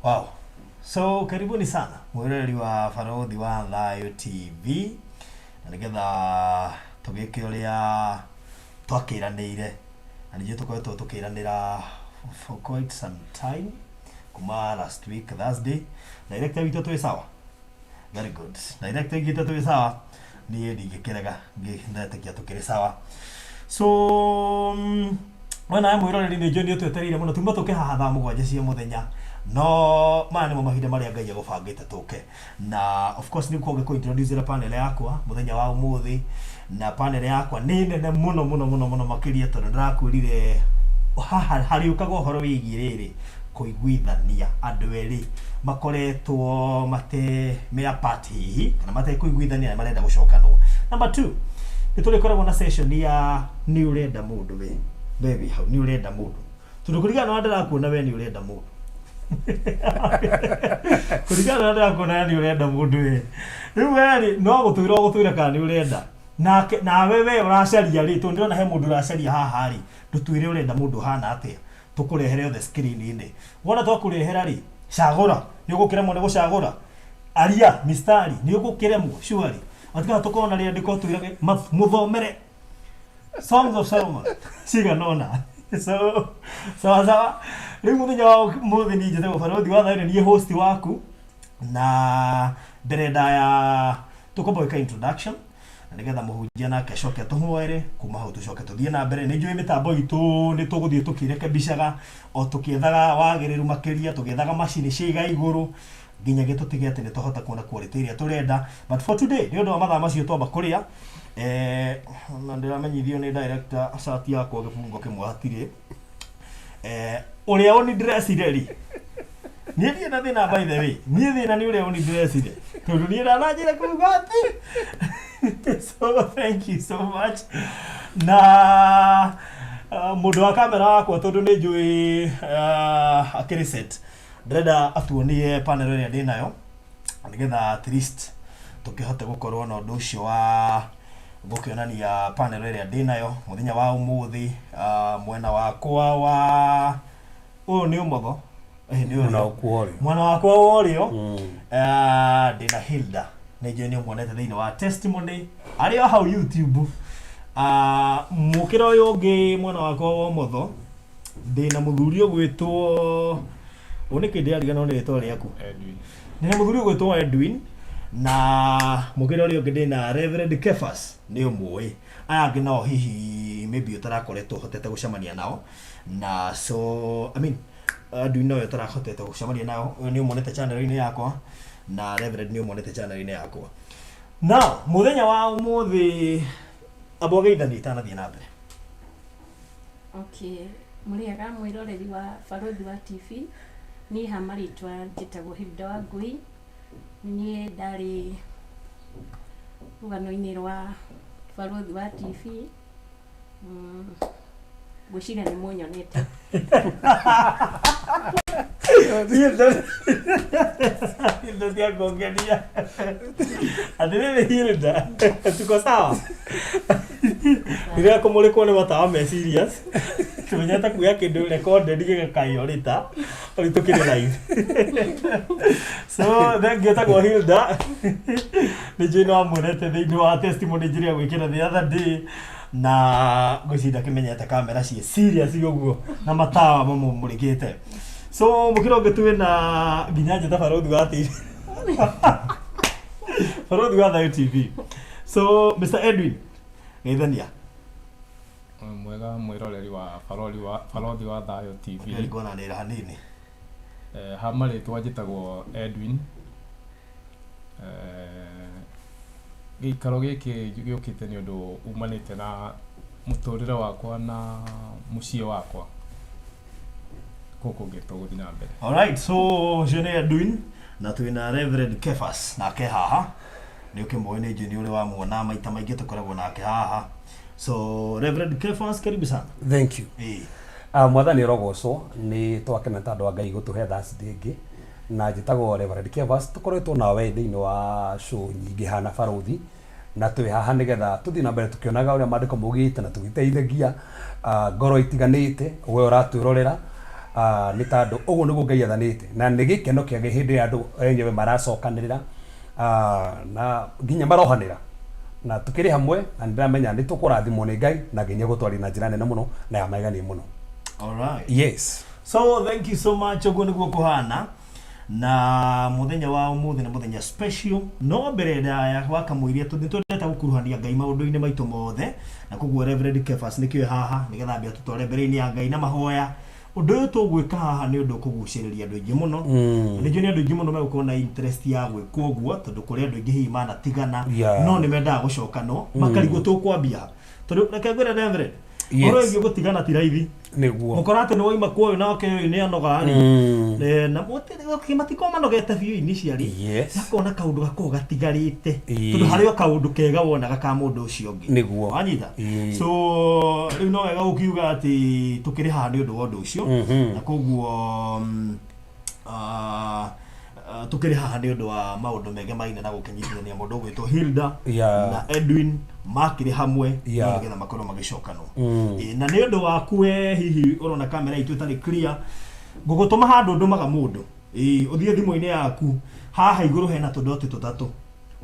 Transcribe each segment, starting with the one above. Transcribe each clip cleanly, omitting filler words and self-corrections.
Wow. So karibuni sana mwiroreri wa Barothi wa Thayo TV na nigetha tũgĩke ũrĩa twakĩranĩire na ningĩ tũkoretwo tũkĩranĩra for quite some time kuma last week Thursday. Director witũ twĩ sawa? Very good. Director witũ twĩ sawa? Niĩ ndingĩkĩrega ndetĩkia tũkĩrĩ sawa. So we nawe mwĩroreri nĩ njũĩ nĩ ũtwetereire mũno tuma tũke haha thaa 7 cia mũthenya, no maya nĩmo mahinda marĩa Ngai agũbangĩte tũke. Na of course nĩ kwonge kũ introduce panel yakwa mũthenya wa ũmũthĩ, na panel yakwa nĩ nene mũno mũno mũno mũno makĩria, tondũ ndĩrakwĩrire haha harĩũkaga ũhoro wĩgiĩ rĩrĩ kũiguithania andũ erĩ makoretwo mate me apart hihi kana matekũiguithania na marenda gũcokanwo. Number 2, nĩ tũrĩkoragwo na session ya nĩ ũrenda mũndũ we we wĩ hau, nĩ ũrenda mũndũ, tondũ kũringana na ũrĩa ndĩrakuona we nĩ ũrenda mũndũ, kũringana na ũrĩa ndĩrakuona we nĩ ũrenda mũndũ we. Rĩu we rĩ, no gũtwĩra ũgũtwĩra kana nĩ ũrenda nake, nawe we ũracaria rĩ, tondũ ndĩrona he mũndũ ũracaria haha rĩ, ndũtwĩre ũrenda mũndũ ũhana atĩa, tũkũrehere othe screen-inĩ. Wona twakũrehera rĩ, cagũra, nĩ ũgũkĩremwo nĩ gũcagũra, aria mistari, nĩ ũgũkĩremwo surely. Watigaga tũkorwo na rĩandĩko twĩrage mũthomere Songs of Solomon cigana ũna. So sawa sawa, rĩu mũthenya wa ũmũthĩ niĩ njĩtagwo Barothi wa Thayo, niĩ host waku, na mbere ndaya tũkwamba gwĩka introduction na nĩgetha mũhunjia nake acoke atũhoere, kuma hau tũcoke tũthiĩ na mbere. Nĩ njũĩ mĩtambo itũ nĩ tũgũthiĩ tũkĩrekebicaga o tũkĩethaga wagĩrĩru makĩria, tũgĩethaga macini cia iga igũrũ nginyagia tũtige atĩ nĩ twahota kuona quality ĩrĩa tũrenda. But for today, nĩ ũndũ wa mathaa macio twamba kũrĩa, na ndĩramenyithio nĩ director cati yakwa gĩbungo kĩmwe hatirĩ, ũrĩa ũnindressire rĩ, niĩ ndirĩ na thĩna. By the way, niĩ thĩna nĩ ũrĩa ũnindressire, tondũ niĩ ndananjĩra kuga atĩ so thank you so much. Na mũndũ wa kamera wakwa, tondũ nĩ njũĩ akĩrĩ set, ndĩrenda atuonie panel ĩrĩa ndĩ nayo nĩgetha at least tũkĩhote gũkorwo na ũndũ ũcio wa gũkĩonania panel ĩrĩa ndĩ nayo mũthenya wa ũmũthĩ. Mwena wakwa wa ũyũ nĩ ũmotho, nĩ Mwena ũrĩo. Waku wa ũrĩo. Mwena wakwa wa ũrĩo, ndĩna Hilda, nĩ njũĩ nĩ ũmuonete thĩinĩ wa testimony arĩ o hau YouTube. Mũkĩra ũyũ ũngĩ, mwena wakwa wa ũmotho, ndĩna mũthuri ũgwĩtwo ũ nĩkĩ ndĩrariganĩrwo nĩ rĩtwa rĩaku? Edwin. Ndĩna mũthuri ũgwĩtwo Edwin, na mũkĩra ũrĩa ũngĩ ndĩna Reverend Kefas, nĩ ũmũĩ. Aya angĩ nao hihi maybe ũtarakoretwo ũhotete gũcemania nao, na so I mean Edwin nowe ũtarahotete gũcemania nao, ũyũ nĩ ũmuonete channel-inĩ yakwa, na Reverend nĩ ũmuonete channel-inĩ yakwa. Now mũthenya wa ũmũthĩ amba ũgeithanie itanathiĩ na mbere. Okay, mũrĩega mwĩroreri wa Barothi wa TV. Niĩ ha marĩtwa njĩtagwo Hilda Wangui. Niĩ ndarĩ rũgano-inĩ rwa Barothi wa TV. Ngwĩciria nĩ mũnyonete. Hilda, Hilda cia kũngenia. Atĩrĩrĩ Hilda, tuko sawa? Rĩrĩa kũmũrĩkwo nĩ matawa me serious, tũmenyete kuoya kĩndũ recorded gĩgakaio rĩta rĩu tũkĩrĩ live. So thank you. Etagwo Hilda, nĩ njũĩ nĩ wamuonete thĩinĩ wa testimony njĩrĩa gwĩkĩra the other day, na ngwĩciria ndakĩmenyete kamera ciĩ serious ũguo na matawa mamũmũrĩkĩte. So mũkĩra ũngĩ twĩna nginya njĩta Barothi wa TV, Barothi wa Thayo TV. So Mr Edwin, geithania. Mwega mwĩroreri wa Barothi wa Thayo TV. Ngona nĩra hanini. Ha marĩtwa njĩtagwo Edwin. Gĩikaro gĩkĩ gĩũkĩte nĩ ũndũ umanĩte na mũtũrĩre wakwa na mũciĩ wakwa gũkũ ũngĩ tũgũthiĩ na mbere. Alright, so ũcio nĩ Edwin, na twĩna Reverend Kefas nake haha. Nĩ ũkĩmũĩ, nĩ njũĩ nĩ ũrĩ wamuona maita maingĩ, tũkoragwo nake haha. So Reverend Kefas, karibu sana. Thank you. Mwathani ũrogocwo. Nĩ twakena ta andũ a Ngai gũtũhe Thursday ĩngĩ, na njĩtagwo Reverend Kevas. Tũkoretwo nawe thĩinĩ wa show nyingĩ hana Barothi, na twĩ haha nĩgetha tũthiĩ na mbere tũkĩonaga ũrĩa maandĩko maugĩte na tũgĩteithagia ngoro itiganĩte. We ũratwĩrorera, Nĩ tondũ ũguo nĩguo Ngai athanĩte, na nĩ gĩkeno kĩa Ngai hĩndĩ ĩrĩa andũ enyewe maracokanĩrĩra na nginya marohanĩra, na tũkĩrĩ hamwe, na nĩ ndĩramenya nĩ tũkũrathimwo nĩ Ngai, na Ngai nĩ egũtwaria na njĩra nene mũno na ya magegania mũno. Alright. Yes. So thank you so much. Ũguo nĩguo kũhana na mũthenya wa ũmũthĩ nĩ mũthenya special, no mbere ndaya wa kamũiria nĩ twendete gũkuruhania Ngai maũndũ-inĩ maitũ mothe, na koguo Reverend Kefas nĩkĩo haha nĩgetha ambia tũtware mbere-inĩ ya Ngai na mahoya. Ũndũ ũyũ tũgwĩka haha nĩ ũndũ ũkũgucĩrĩria andũ aingĩ mũno. Na nĩ njũĩ nĩ andũ aingĩ mũno megũkorwo na interest ya gwĩka ũguo, tondũ kũrĩ andũ aingĩ hihi manatigana, no nĩ mendaga gũcokanwo, makarigwo tũkwambia ha. Tondũ reke ngwĩre Reverend, ũhoro wĩgiĩ gũtigana ti raithi. Nĩguo. Mũkora atĩ nĩ waima kwa ũyũ nake ũyũ nĩ anoga rĩ. Na matikoragwo manogete biũ initially. Akona kaũndũ gakoragwo gatigarĩte. Tondũ harĩ o kaũndũ kega wonaga ka mũndũ ũcio ũngĩ. Nĩguo. Wanyita? So rĩu no wega gũkiuga atĩ tũkĩrĩ haha nĩ ũndũ wa ũndũ ũcio. Na koguo tũkĩrĩ haha nĩ ũndũ wa maũndũ megemaine na gũkĩnyitithania mũndũ ũgwĩtwo Hilda na Edwin makĩrĩ hamwe, no nĩgetha makorwo magĩcokanwo. Na nĩ ũndũ waku we hihi ũrona kamera itũ ĩtarĩ clear, ngũgũtũma handũ ndũmaga mũndũ. Ũthiĩ thimũ-inĩ yaku, haha igũrũ hena tũdoti tũtatũ.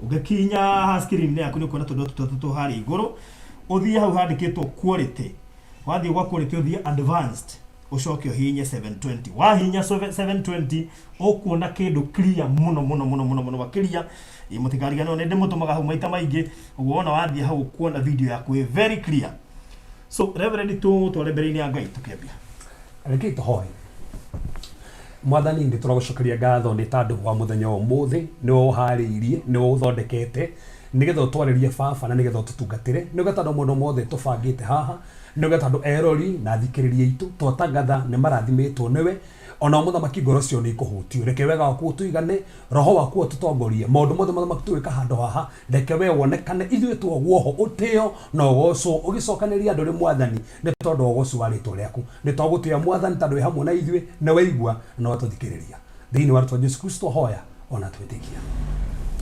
Ũngĩkinya haha screen-inĩ yaku nĩ ũkuona tũdoti tũtatũ harĩa igũrũ, ũthiĩ hau handĩkĩtwo quality. Wathiĩ gwa quality ũthiĩ advanced, ũcoke ũhihinye 720. Wahihinya 720 ũkuona kĩndũ clear mũno mũno mũno mũno mũno makĩria. Mũtikariganĩrwo nĩ ndĩmũtũmaga hau maita maingĩ, ũguo wona wathiĩ hau ũkuona video yaku ĩ very clear. So Reverend, tũtware mbere-inĩ ya Ngai tũkĩambia. Rekei tũhoe. Mwathani, nĩ tũragũcokeria ngatho nĩ tondũ wa mũthenya wa ũmũthĩ, nĩwe ũharĩirie, nĩwe ũthondekete, nĩgetha ũtwarĩrie baba na nĩgetha ũtũtungatĩre, nĩgetha tondũ maũndũ mothe tũbangĩte haha, nĩgetha tondũ erori na athikĩrĩria aitũ twatangatha nĩ marathimĩtwo nĩwe, onao mũthamaki ngoro ciao nĩ ikũhutio. Reke wega waku ũtũigane, roho waku ũtũtongorie, maũndũ mothe mũthamaki tũgwĩka handũ haha, reke we wonekane, ithuĩ twagwo ho, ũtĩo na ũgocwo, ũgĩcokanĩrĩria andũ rĩ Mwathani, nĩ tondũ wa ũgoci wa rĩtwa rĩaku. Nĩ twagũtĩĩa Mwathani tondũ wĩ hamwe na ithuĩ, nĩ waigua na watũthikĩrĩria. Thĩinĩ wa rĩtwa Jesu Kristo hoya ona twĩtĩkia.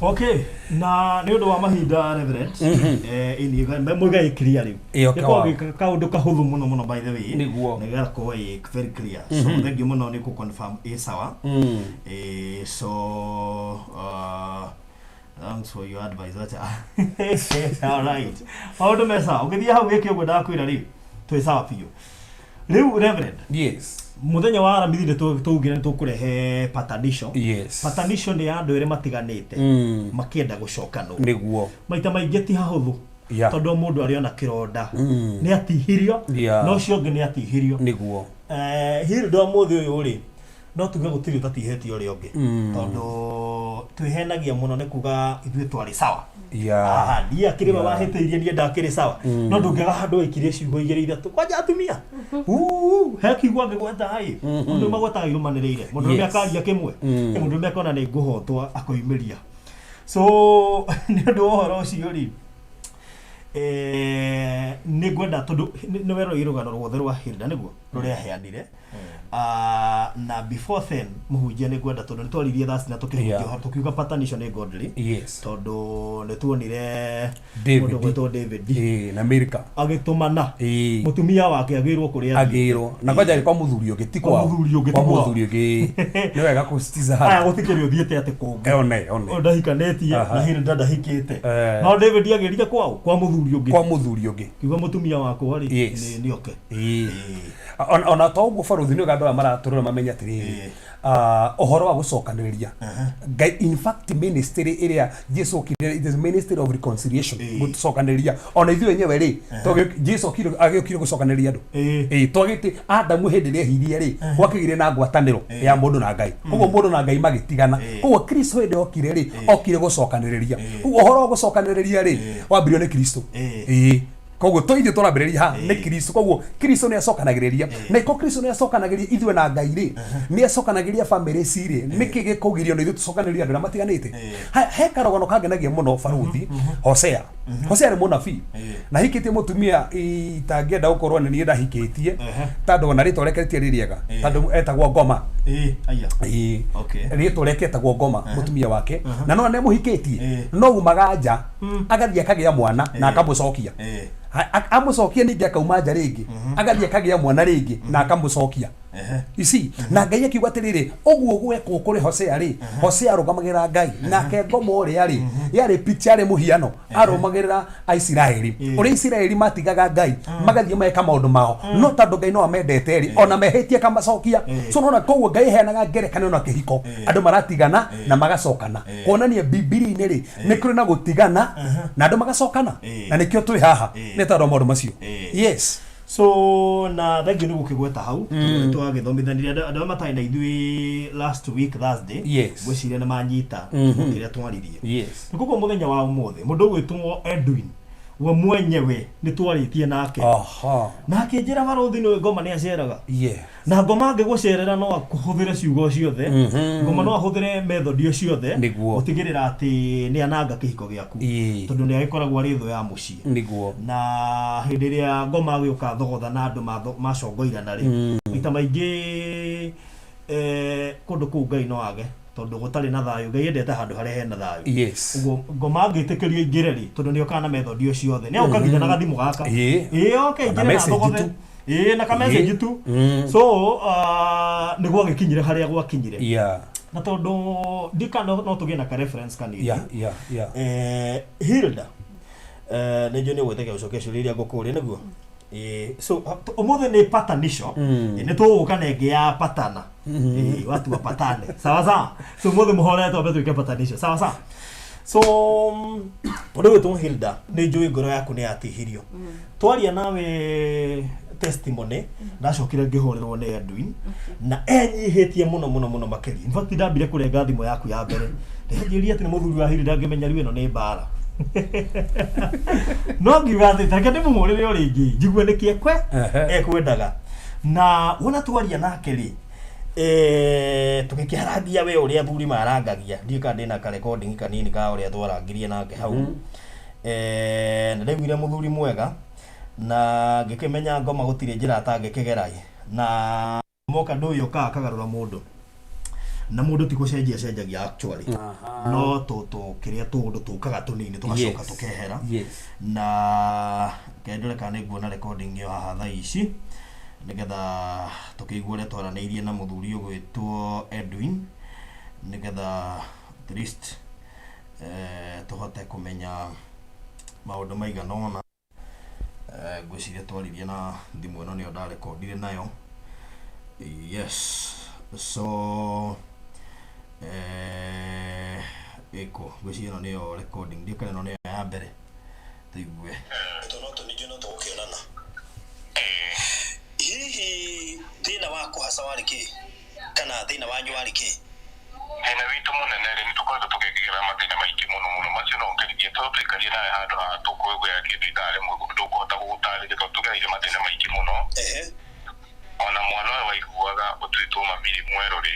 Okay, na nĩ ũndũ wa mahinda Reverend, ini mũiga ĩ clear rĩu. Ĩyo Nĩ kawa. kwagĩka kaũndũ kahũthũ mũno mũno by the way. Nĩguo. Nĩ gakorwo ĩ very clear. So thank you mũno nĩ kũ confirm ĩ sawa. So thanks for your advice. Acha. All right. Maũndũ me sawa. Ũngĩthiĩ hau wĩke ũguo ndakwĩra rĩu, twĩ sawa biũ. Rĩu Reverend, mũthenya wa Aramithi nĩ twaugire nĩ tũkũrehe patanisho. Patanisho nĩ ya andũ erĩ matiganĩte makĩenda gũcokanwo. Nĩguo. Maita maingĩ ti hahũthũ. Tondũ o mũndũ arĩ ona kĩronda. Nĩ atihirio, na ũcio ũngĩ nĩ atihirio. Nĩguo. Hilda ũmũthĩ ũyũ rĩ, no tuge gũtirĩ ũtatihĩtie ũrĩa ũngĩ. Tondũ twĩhenagia mũno nĩ kuga ithuĩ twarĩ sawa. Aha, niĩ akĩrĩ we wahĩtĩirie, niĩ ndakĩrĩ sawa. No ndũngĩaga handũ waikirie ciugo igĩrĩ ithatũ. Kwanja atumia. Uu, he kiugo angĩgweta ĩ, mũndũ magwetaga irũmanĩrĩire. Mũndũrũme akaria kĩmwe, mũndũrũme akona nĩ ngũhotwo akoimĩria. So nĩ ũndũ wa ũhoro ũcio rĩ, nĩ ngwenda tondũ nĩ weroreire rũgano ruothe rwa Hilda nĩguo rũrĩa aheanire. Na before then mũhunjia nĩ ngwenda tondũ nĩ twaririe thaa cina tũkĩhunjia ũhoro tũkiuga patanisho nĩ godly. Tondũ nĩ tuonire David. mũndũ gwĩtwo David Na Milka. Agĩtũmana mũtumia wake agĩrwo kũrĩa athiĩte. Agĩrwo na kwanja kwa mũthuri ũngĩ, ti Kwa kwao. mũthuri ũngĩ, ti Kwa kwao. mũthuri ũngĩ nĩ wega kũsitiza Aya hau. gũtikĩrĩ ũthiĩte atĩ kũngĩ. One one. Ũyũ ndahikanĩtie na Hilda ndahikĩte. No David agĩrire kwao kwa mũthuri ũngĩ. Kwa mũthuri ũngĩ. Kiuga mũtumia wakwa rĩ nĩ oke. Ona to ũguo barothi, nĩ andũ aya maratũrora mamenye atĩrĩrĩ, ũhoro wa gũcokanĩrĩria Ngai, in fact ministry ĩrĩa Jesu okire, it is ministry of reconciliation, gũcokanĩrĩria ona ithuĩ enyewe rĩ, Jesu okire, agĩũkire gũcokanĩrĩria andũ. Twagĩte Adamu hĩndĩ ĩrĩa ehirie rĩ, gwakĩgĩire na ngwatanĩro ya mũndũ na Ngai, koguo mũndũ na Ngai magĩtigana. Koguo Kristo hĩndĩ okire rĩ, okire gũcokanĩrĩria. Koguo ũhoro wa gũcokanĩrĩria rĩ, wambirio nĩ Kristo. Koguo to ithuĩ tũrambĩrĩria haha, nĩ Kristo. Koguo Kristo nĩ acokanagĩrĩria, na iko Kristo nĩ acokanagĩrĩria ithuĩ na Ngai rĩ, nĩ acokanagĩrĩria famĩlĩ ci rĩ, nĩkĩ gĩkũgirio nĩ ithuĩ tũcokanĩrĩrie andũ arĩa matiganĩte? He karũgano kangenagia mũno baruthi. Hosea. Hosea nĩ mũnabii na ahikĩtie mũtumia itangĩenda gũkorwo nĩ niĩ ndahikĩtie, tondũ ona rĩtwa rĩake rĩtiarĩ rĩega, tondũ etagwo Ngoma. Aya. Rĩtwa rĩake etagwo Ngoma, mũtumia wake, na no nĩ amũhikĩtie, no umaga nja agathiĩ akagĩa mwana na akamũcokia. Amũcokia ningĩ akauma nja rĩngĩ, agathiĩ akagĩa mwana rĩngĩ na akamũcokia. You see, na Ngai akiuga atĩrĩrĩ, ũguo gwekwo kũrĩ Hosea rĩ, Hosea arũgamagĩrĩra Ngai, nake ngoma ũrĩa rĩ, yarĩ picture yarĩ mũhiano, arũmagĩrĩra Aisiraeli. Ũrĩa Isiraeli matigaga Ngai, magathiĩ mageka maũndũ mao, no tondũ Ngai no amendete rĩ, ona mehĩtie akamacokia. So nona koguo Ngai aheanaga ngerekano na kĩhiko, andũ maratigana na magacokana. Kuonania Bibilia-inĩ rĩ, nĩ kũrĩ na gũtigana na andũ magacokana. Na nĩkĩo twĩ haha, nĩ tondũ wa maũndũ macio. Yes. So na thengiũ nĩ gũkĩgweta hau mm. Twagĩthomithanirie andũ arĩa matarĩ na ithuĩ last week Thursday. Ngwĩciria nĩ manyita kĩrĩa twaririe. Nĩ koguo mũthenya wa ũmũthĩ mũndũ ũgwĩtwo Edwin we mwenyewe nĩ twarĩtie nake na akĩnjĩra barũthi nĩ ngoma nĩ aceraga na ngoma angĩgũcerera no akũhũthĩre ciugo ciothe, ngoma no ahũthĩre method o ciothe gũtigĩrĩra atĩ nĩ ananga kĩhiko gĩaku tondũ nĩ agĩkoragwo arĩ thũ ya mũciĩ. Na hĩndĩ ĩrĩa ngoma agĩũka thogotha na andũ macongoirana rĩ, maita maingĩ kũndũ kũu Ngai no age tondũ gũtarĩ na thayũ. Ngai endete handũ harĩa hena thayũ. Ũguo ngoma angĩtĩkĩrio aingĩre rĩ, tondũ nĩ okaga na method o ciothe, nĩ agoka nginya na gathimũ gaka. Ĩĩ oke Ona aingĩre na message thogothe tu. Ĩĩ na ka message tu. So nĩ gwagĩkinyire harĩa gwakinyire. Na tondũ ndika no tũgĩe na ka reference kanini. Hilda, nĩ njũĩ nĩ ũgwĩtĩkĩra gũcokia ciũria iria ngũkũria nĩguo? Ĩĩ, so ũmũthĩ nĩ patanisho. Ĩĩ, nĩ tũgũka na ĩngĩ ya patana. Ĩĩ, watu wapatane sawa sawa. So ũmũthĩ mũhorere twambe twĩke patanisho sawa sawa. So ũndũ ũgwĩtwo Hilda, nĩ njũĩ ngoro yaku nĩ yatihirio twaria nawe testimony. Ndacokire ngĩhũrĩrwo nĩ Edwin na enyihĩtie mũno mũno mũno makĩria. In fact, ndambire kũrenga thimũ yaku ya mbere, ndĩranjĩria atĩ nĩ mũthuri wa Hilda, ngĩmenya rĩu ĩno nĩ mbara, no ngiuga atĩ tareke ndĩmũhũrĩre o rĩngĩ njigue nĩkĩ ekwendaga. Na wona twaria nake rĩ, tũgĩkĩarangia we ũrĩa athuri marangagia. Ndiũĩ kana ndĩna ka recording kanini ka ũrĩa twarangirie nake hau. Na ndaiguire mũthuri mwega na ngĩkĩmenya ngoma gũtirĩ njĩra atangĩkĩgera na moka ndũĩ ũkaga akagarũra mũndũ na mũndũ ti gũcenjia acenjagia actually. No tũ kĩrĩa tũũndũ tũkaga tũnini tũgacoka tũkehera. Na kendore kana nĩ nguona recording ĩyo haha thaa ici nĩgetha tũkĩigue ũrĩa twaranĩirie na mũthuri ũgwĩtwo Edwin, nĩgetha at least tũhote kũmenya maũndũ maigana ũna. Ngwĩciria twaririe na thimũ ĩno nĩyo ndarekondire nayo. Yes, so ĩkũ ngwĩciria ĩno nĩyo recording, ndiũĩ kana ĩno nĩyo ya mbere tũigue. Tondũ no tũningĩ no tũgũkĩonana. Hihi thĩna waku hasa warĩ kĩ? Kana thĩna wanyu warĩ kĩ? Thĩna witũ mũnene rĩ, nĩ tũkoretwo tũkĩgerera mathĩna maingĩ mũno mũno. Macio no ngerithie tondũ tũikarire nawe handũ haha tũkwĩra kĩndũ ithaa rĩmwe ndũkũhota gũgũtarĩria tondũ tũgereire mathĩna maingĩ mũno. Ona mwana ũyũ waiguaga ũtuĩtwo mami rĩ, mwerũ rĩ,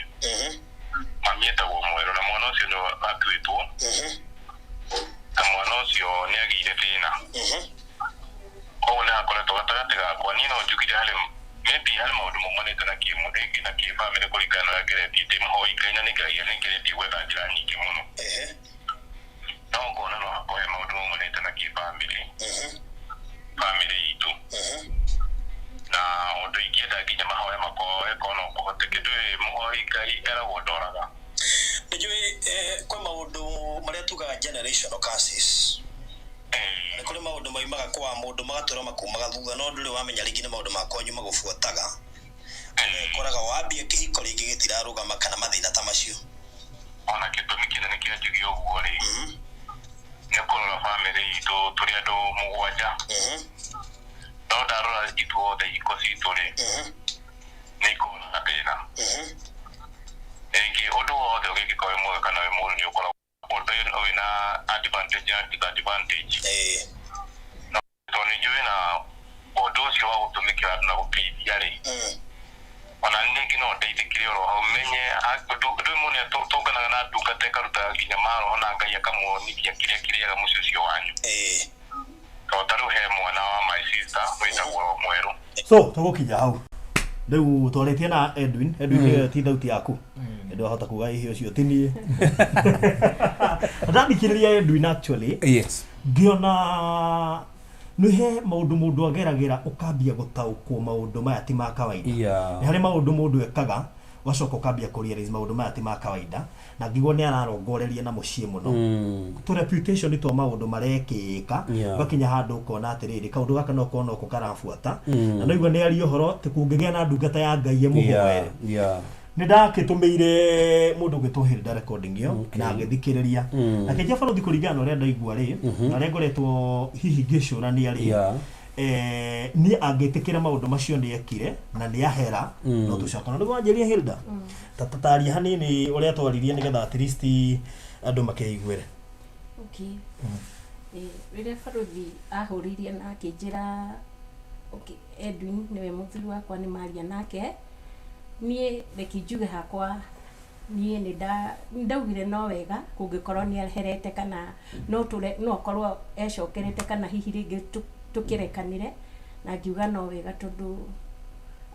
mami etagwo mwerũ na mwana ũcio nĩwe atuĩtwo, na mwana ũcio nĩ agĩire thĩna. Koguo nĩ hakoretwo gatagatĩ gakwa niĩ no njugire harĩ maybe harĩ maũndũ maumanĩte na kĩmũrĩngĩ na kĩbamĩrĩ kũringana na ũrĩa ngeretie ndĩ mũhoi Ngai na nĩngeragia nĩngeretie gwetha njĩra nyingĩ mũno. No ngona no hakorwo he maũndũ maumanĩte na kĩbamĩrĩ, bamĩrĩ itũ. Na ũndũ ingĩenda nginya mahoya makorwo ĩkorwo no kũhoteke ndũĩ mũhoi Ngai eragwo ndoraga. Nĩnjũĩ kwĩ maũndũ marĩa tugaga generational curses. Nĩ kũrĩ maũndũ maumaga kwa mũndũ magatũra makumaga thutha, no ndũrĩ wamenya rĩngĩ nĩ maũndũ ma kwanyu magũbuataga. Ũgekoraga wambia kĩhiko rĩngĩ gĩtirarũgama kana mathĩna ta macio. Ona gĩtũmi kĩnene kĩa njuge ũguo rĩ, nĩ kũrora bamĩrĩ itũ tũrĩ andũ mũgwanja, no ndarora ithuothe ihiko citũ rĩ, nĩ ikoragwo na thĩna. Rĩngĩ ũndũ wothe ũgĩkĩka wĩ mwega kana wĩ mũũru nĩ ũkoragwo ũndũ wĩna advantage na disadvantage. Tondũ nĩ njũĩ na ũndũ ũcio wa gũtũmĩkĩra andũ na gũteithia rĩ, ona niĩ rĩngĩ no ndeithĩkire oro hau menye ũndũ ũyũ mũndũ nĩ atũnganaga na ndungata ĩkarutaga nginya maroho na Ngai akamuonithia kĩrĩa kĩrĩaga mũciĩ ũcio wanyu. Tondũ ta rĩu he mwana wa my sister wĩtagwo Mwerũ. So tũgũkinya hau rĩu twarĩtie na Edwin. Edwin mm. Ti thauti yaku ndwahota kuga hihi ũcio ti niĩ ndathikĩrĩria Edwin actually. Ngĩona Nĩ he maũndũ mũndũ ageragĩra ũkambia gũtaũkwo maũndũ maya ti ma kawaida. Nĩ harĩ maũndũ mũndũ ekaga ũgacoka ũkambia kũ realize maũndũ maya ti ma kawaida, na ngĩigua nĩ ararongoreria na mũciĩ mũno. Tũ reputation twa maũndũ marekĩka, ũgakinya handũ ũkona atĩrĩrĩ, kaũndũ gaka no korwo noko karabuata. Na no igua nĩ aria ũhoro atĩ kũngĩgĩa na ndungata ya Ngai ĩmũhoere. Nĩ ndakĩtũmĩire mũndũ ũgwĩtwo Hilda recording ĩyo na agĩthikĩrĩria. Na kĩnjia barothi kũringana na ũrĩa ndaigua rĩ, na ũrĩa ngoretwo hihi ngĩcũrania rĩ, niĩ angĩtĩkĩra maũndũ macio nĩ ekire na nĩ ahera, no tũcokana. Nĩguo wanjĩria Hilda, ta taria hanini ũrĩa twaririe nĩgetha at least andũ makĩiguĩre. Okay. Rĩrĩa barothi ahũrĩire na akĩnjĩra, okay, Edwin nĩwe mũthuri wakwa nĩ maria nake, niĩ reke njuge hakwa niĩ nĩ ndaugire no wega kũngĩkorwo nĩ aherete kana no tũre no akorwo ecokerete kana hihi rĩngĩ tũkĩrekanĩre, na ngiuga no wega tondũ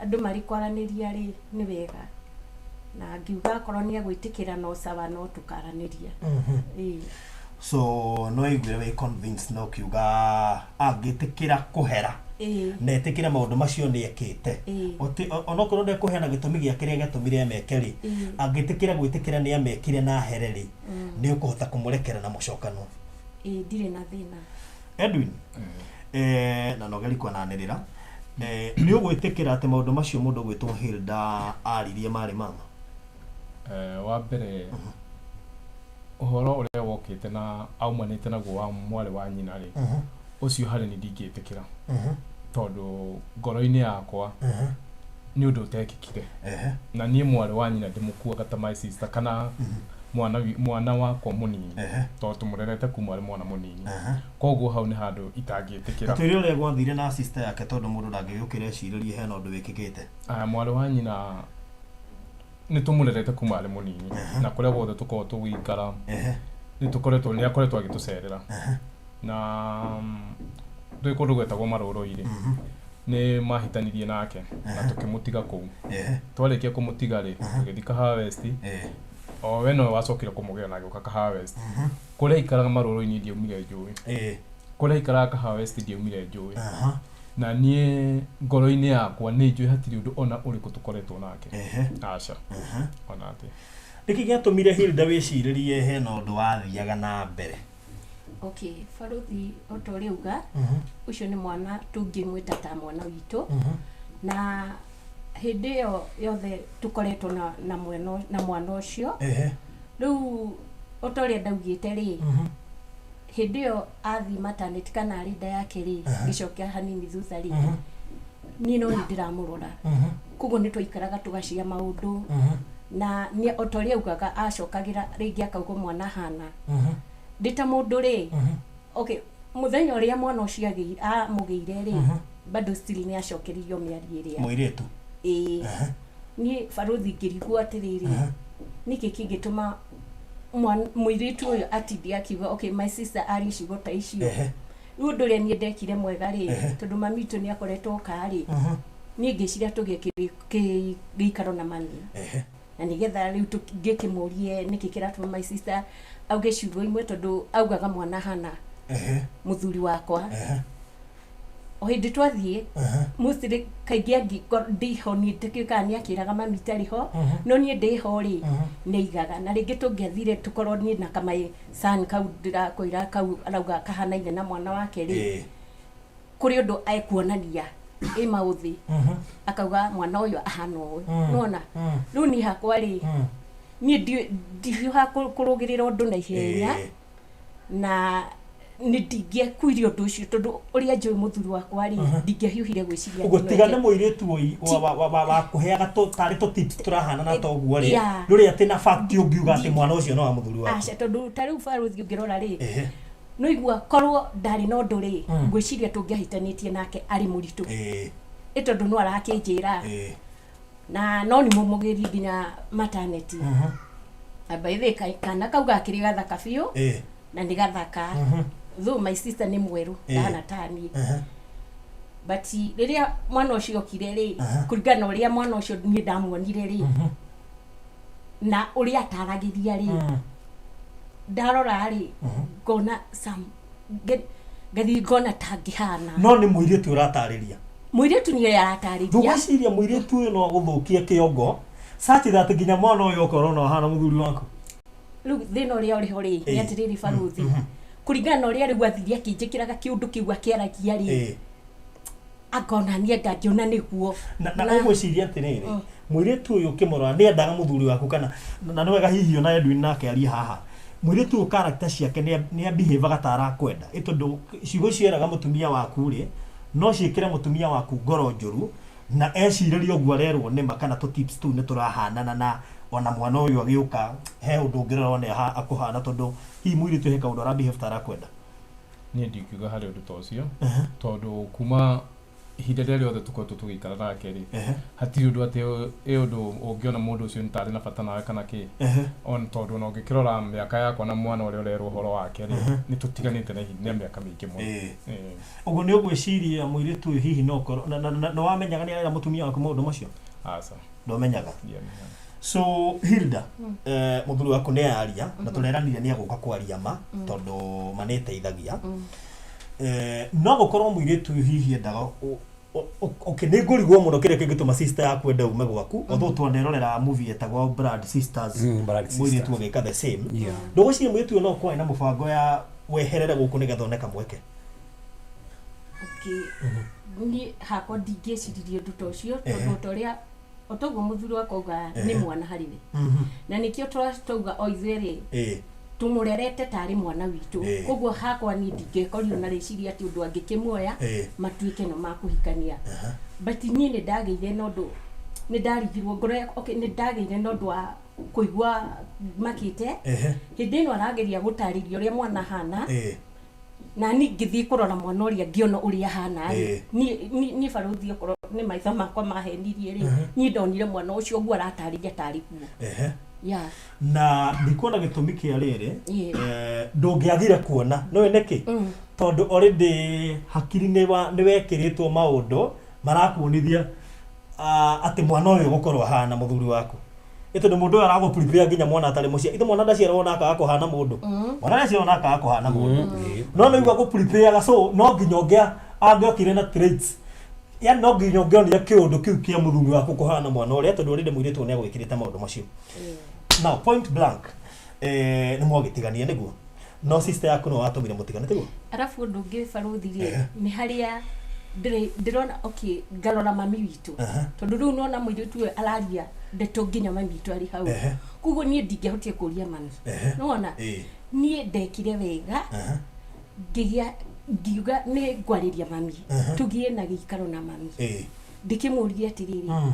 andũ marĩ kwaranĩria rĩ nĩ wega, na ngiuga akorwo nĩ egwĩtĩkĩra no sawa no tũkaranĩria. Ĩĩ. So no aiguire wĩ convinced na ũkiuga angĩtĩkĩra kũhera na etĩkĩre maũndũ macio nĩ ekĩte, onokorwo ndekũheana gĩtũmi gĩa kĩrĩa gĩatũmire ameke rĩ, angĩtĩkĩra gwĩtĩkĩra nĩ amekire na ahere rĩ, nĩ ũkũhota kũmũrekera na mũcokanwo? Ĩĩ, ndirĩ na thĩna. Edwin, na no ũgerie kwananĩrĩra, nĩ ũgwĩtĩkĩra atĩ maũndũ macio mũndũ ũgwĩtwo Hilda aririe marĩ ma ma? Wa mbere ũhoro ũrĩa wokĩte na aumanĩte naguo wa mwarĩ wa nyina rĩ, ũcio harĩ ni ndingĩtĩkĩra, tondũ ngoro-inĩ yakwa nĩ ũndũ ũtekĩkire. Na niĩ mwarĩ wa nyina ndĩmũkuaga ta my sister kana mwana wakwa mũnini, tondũ tũmũrerete kuma arĩ mwana mũnini. Koguo hau nĩ handũ itangĩtĩkĩra. Twĩre ũrĩa gwathire na sister yake, tondũ mũndũ ndangĩgĩũkĩra ecirĩrie hena ũndũ wĩkĩkĩte. Mwarĩ wa nyina nĩ tũmũrerete kuma arĩ mũnini, na kũrĩa guothe tũkoragwo tũgĩikara nĩ tũkoretwo, nĩ akoretwo agĩtũcerera. Na twĩ kũndũ gwetagwo Marũrũ-rĩ, nĩ mahĩtanirie nake na tũkĩmũtiga kũu. Twarĩkia kũmũtiga rĩ, tũgĩthiĩ Kahawa West. O we nowe wacokire kũmũgĩra na agĩũka Kahawa West. Kũrĩa aikaraga Marũrũ-inĩ ndiaumire njũĩ. Kũrĩa aikaraga Kahawa West ndiaumire njũĩ. Na niĩ ngoro-inĩ yakwa nĩ njũĩ hatirĩ ũndũ ona ũrĩkũ tũkoretwo nake. Aca. Ona atĩa. Nĩkĩ gĩatũmire Hilda wĩcirĩrie hena ũndũ wathiaga na mbere? Okay, barothi o ta ũrĩa auga, ũcio nĩ mwana tũngĩmwĩta ta mwana witũ. Na hĩndĩ ĩyo yothe tũkoretwo na mwana ũcio. Rĩu o ta ũrĩa ndaugĩte rĩ, hĩndĩ ĩyo athiĩ maternity kana arĩ nda yake rĩ, ngĩcokia hanini thutha rĩ, niĩ no nĩ ndĩramũrora. Koguo nĩ twaikaraga tũgacia maũndũ, na nĩ o ta ũrĩa augaga acokagĩra rĩngĩ akauga mwana ahana. Ndĩ ta mũndũ rĩ, okay, mũthenya ũrĩa mwana ũcio amũgĩire rĩ, bado still nĩ acokeririo mĩario ĩrĩa. Mũirĩtu. Ĩĩ. Niĩ barothi ngĩrigwo atĩrĩrĩ, nĩkĩ kĩngĩtũma mũirĩtu ũyũ atinde akiuga okay my sister arie ciugo ta icio. Rĩu ũndũ ũrĩa niĩ ndekire mwega rĩ, tondũ mami witũ nĩ akoretwo oka rĩ, niĩ ngĩciria tũgĩe gĩikaro na mami. Na nĩgetha rĩu ngĩkĩmũrie nĩkĩ kĩratũma my sister auge ciugo imwe, tondũ augaga mwana hana mũthuri wakwa. O hĩndĩ twathiĩ mostly kaingĩ angĩkorwo ndĩho niĩ ndĩkĩũĩ kana nĩ akĩraga mami itarĩ ho, no niĩ ndĩho rĩ nĩ aigaga. Na rĩngĩ tũngĩathire tũkorwo niĩ na kamaĩ son kau ndĩrakwĩra kau arauga kahanaine na mwana wake rĩ, kũrĩ ũndũ ekuonania ĩ maũthĩ akauga mwana ũyũ ahana ũũ, nĩwona. Rĩu niĩ hakwa rĩ, niĩ ndihiũha kũrũgĩrĩra ũndũ na ihenya, na nĩ ndingĩakuire ũndũ ũcio tondũ ũrĩa njũĩ mũthuri wakwa rĩ, ndingĩahiũhire gwĩciria. Ũguo tiga nĩ mũirĩtu wa kũheaga tarĩ tũ tips tũrahana na toguo rĩ, ndũrĩ atĩ na fact ũngiuga atĩ mwana ũcio no wa mũthuri waku. Aca, tondũ ta rĩu barothi ũngĩrora rĩ, no igua korwo ndarĩ na ũndũ rĩ, ngwĩciria tũngĩahĩtanĩtie nake arĩ mũritũ, ĩ tondũ no arakĩnjĩra na no nĩ mũmũgĩri nginya maternity. Na by the way, kana kau gakĩrĩ gathaka biũ, na nĩ gathaka, though my sister nĩ mwerũ, ndahana ta niĩ. But rĩrĩa mwana ũcio okire rĩ, kũringana na ũrĩa mwana ũcio niĩ ndamuonire rĩ, na ũrĩa ataragĩria rĩ, ndarora rĩ, ngona some Ngathiĩ ngona ta ngĩhana. No nĩ mũirĩtu ũratarĩria. Mũirĩtu nĩwe aratarĩria. Ndũgwĩciria mũirĩtu ũyũ no agũthũkie kĩongo such that nginya mwana ũyũ okorwo no ahana mũthuri waku? Rĩu thĩna ũrĩa ũrĩ ho rĩ, nĩ atĩrĩrĩ barũthi, kũringana na ũrĩa rĩu athire akĩnjĩkĩraga kĩũndũ kĩu akĩaragia rĩ, angona niĩ anga ngĩona nĩguo. Na ũgwĩciria atĩrĩrĩ, mũirĩtu ũyũ ũkĩmũrora nĩ endaga mũthuri waku kana, na nĩ wega hihi ona Edwin nake arie haha, mũirĩtu ũyũ character ciake nĩ abehavaga ta arakwenda, ĩ tondũ ciugo icio eraga mũtumia waku rĩ, no ciĩkĩre mũtumia waku ngoro njũru na ecirĩrie ũguo arerwo nĩma kana tũ tips tũu nĩ tũrahanana na ona mwana ũyũ agĩũka he ũndũ ũngĩrora one akũhana tondũ hihi mũirĩtu he kaũndũ ara behave ta arakwenda. Niĩ ndingiuga harĩ ũndũ ta ũcio tondũ kuma ihinda rĩrĩa rĩothe tũkoretwo tũgĩikara nake rĩ, hatirĩ ũndũ atĩ ĩ ũndũ ũngĩona mũndũ ũcio nĩ tarĩ na bata nawe kana kĩ. On tondũ ona ũngĩkĩrora mĩaka yakwa na mwana ũrĩa ũrerwo ũhoro wake rĩ, nĩ tũtiganĩte na ihinda rĩa mĩaka mĩingĩ mũno. Ũguo nĩ ũgwĩciria mũirĩtu ũyũ hihi no ũkorwo na nĩ wamenyaga nĩ arera mũtumia waku maũndũ macio? Aca. Ndwamenyaga? Ndiamenyaga. So Hilda, mũthuri waku nĩ aria na tũreranire nĩ egũka kwaria ma tondũ ma nĩ ĩteithagia. No gũkorwo mũirĩtu ũyũ hihi endaga okay, nĩ ngũrigwo mũno kĩrĩa kĩngĩtũma sister yaku ende ume gwaku, although twanerorera movie yetagwo Blood Sisters, Blood mũirĩtu Sisters. agĩka the same. Ndũgwĩciria mũirĩtu ũyũ no ũkorwo ena mũbango ya weherere gũkũ nĩgetha one kamweke? Okay. Niĩ hakwa ndingĩciririe ũndũ ta ũcio tondũ ta ũrĩa o toguo mũthuri wakwa auga nĩ mwana harĩ we, na nĩkĩo twauga o ithuĩ rĩ, tũmũrerete tarĩ mwana witũ. Koguo hakwa niĩ ndingĩkorirwo na rĩciria atĩ ũndũ angĩkĩmuoya matuĩke no makũhikania. But niĩ nĩ ndagĩire na ũndũ, nĩ ndarigirwo ngoro yakwa, okay, nĩ ndagĩire na ũndũ wa kũigua makĩte hĩndĩ ĩno arageria gũtarĩria ũrĩa mwana ahana. Na niĩ ngĩthiĩ kũrora mwana ũrĩa ngĩona ũrĩa ahana rĩ, niĩ barũthi okorwo nĩ maitho makwa mahenirie rĩ, niĩ ndonire mwana ũcio ũguo aratarĩria tarĩ guo. Na ndikuona gĩtũmi kĩa rĩrĩ, ndũngĩagire kuona nĩũĩ nĩkĩ? Tondũ already hakiri nĩ wekĩrĩtwo maũndũ marakuonithia atĩ mwana ũyũ gũkorwo ahana mũthuri waku. Ĩ tondũ mũndũ ũyũ aragũ prepare nginya mwana atarĩ mũciari. Ithe mwana ndaciaragwo na akaga kũhana mũndũ. Mwana ndaciaragwo na akaga kũhana mũndũ. No nĩ igua gũ prepare so no nginya angĩokire na traits. Yaani no nginya ũngĩonire kĩũndũ kĩu kĩa mũthuri waku kũhana mwana ũrĩa, tondũ already mũirĩtu ũyũ nĩagwĩkĩrĩte maũndũ macio. Now point blank, nĩ mwagĩtigania nĩguo? No sister yaku nĩwe watũmire mũtigane tiguo? Arabu ũndũ ũngĩ barũthi rĩ, nĩ harĩa ndĩrona, okay, ngarora mami witũ. Tondũ rĩu nona mũirĩtu ũyũ araria ndeto nginya mami witũ arĩ hau. Koguo niĩ ndingĩahotire kũria mami. Nĩwona? Niĩ ndekire wega, ngiuga nĩ ngwarĩria mami. Tũgĩe na gĩikaro na mami. Ndĩkĩmũrie atĩrĩrĩ,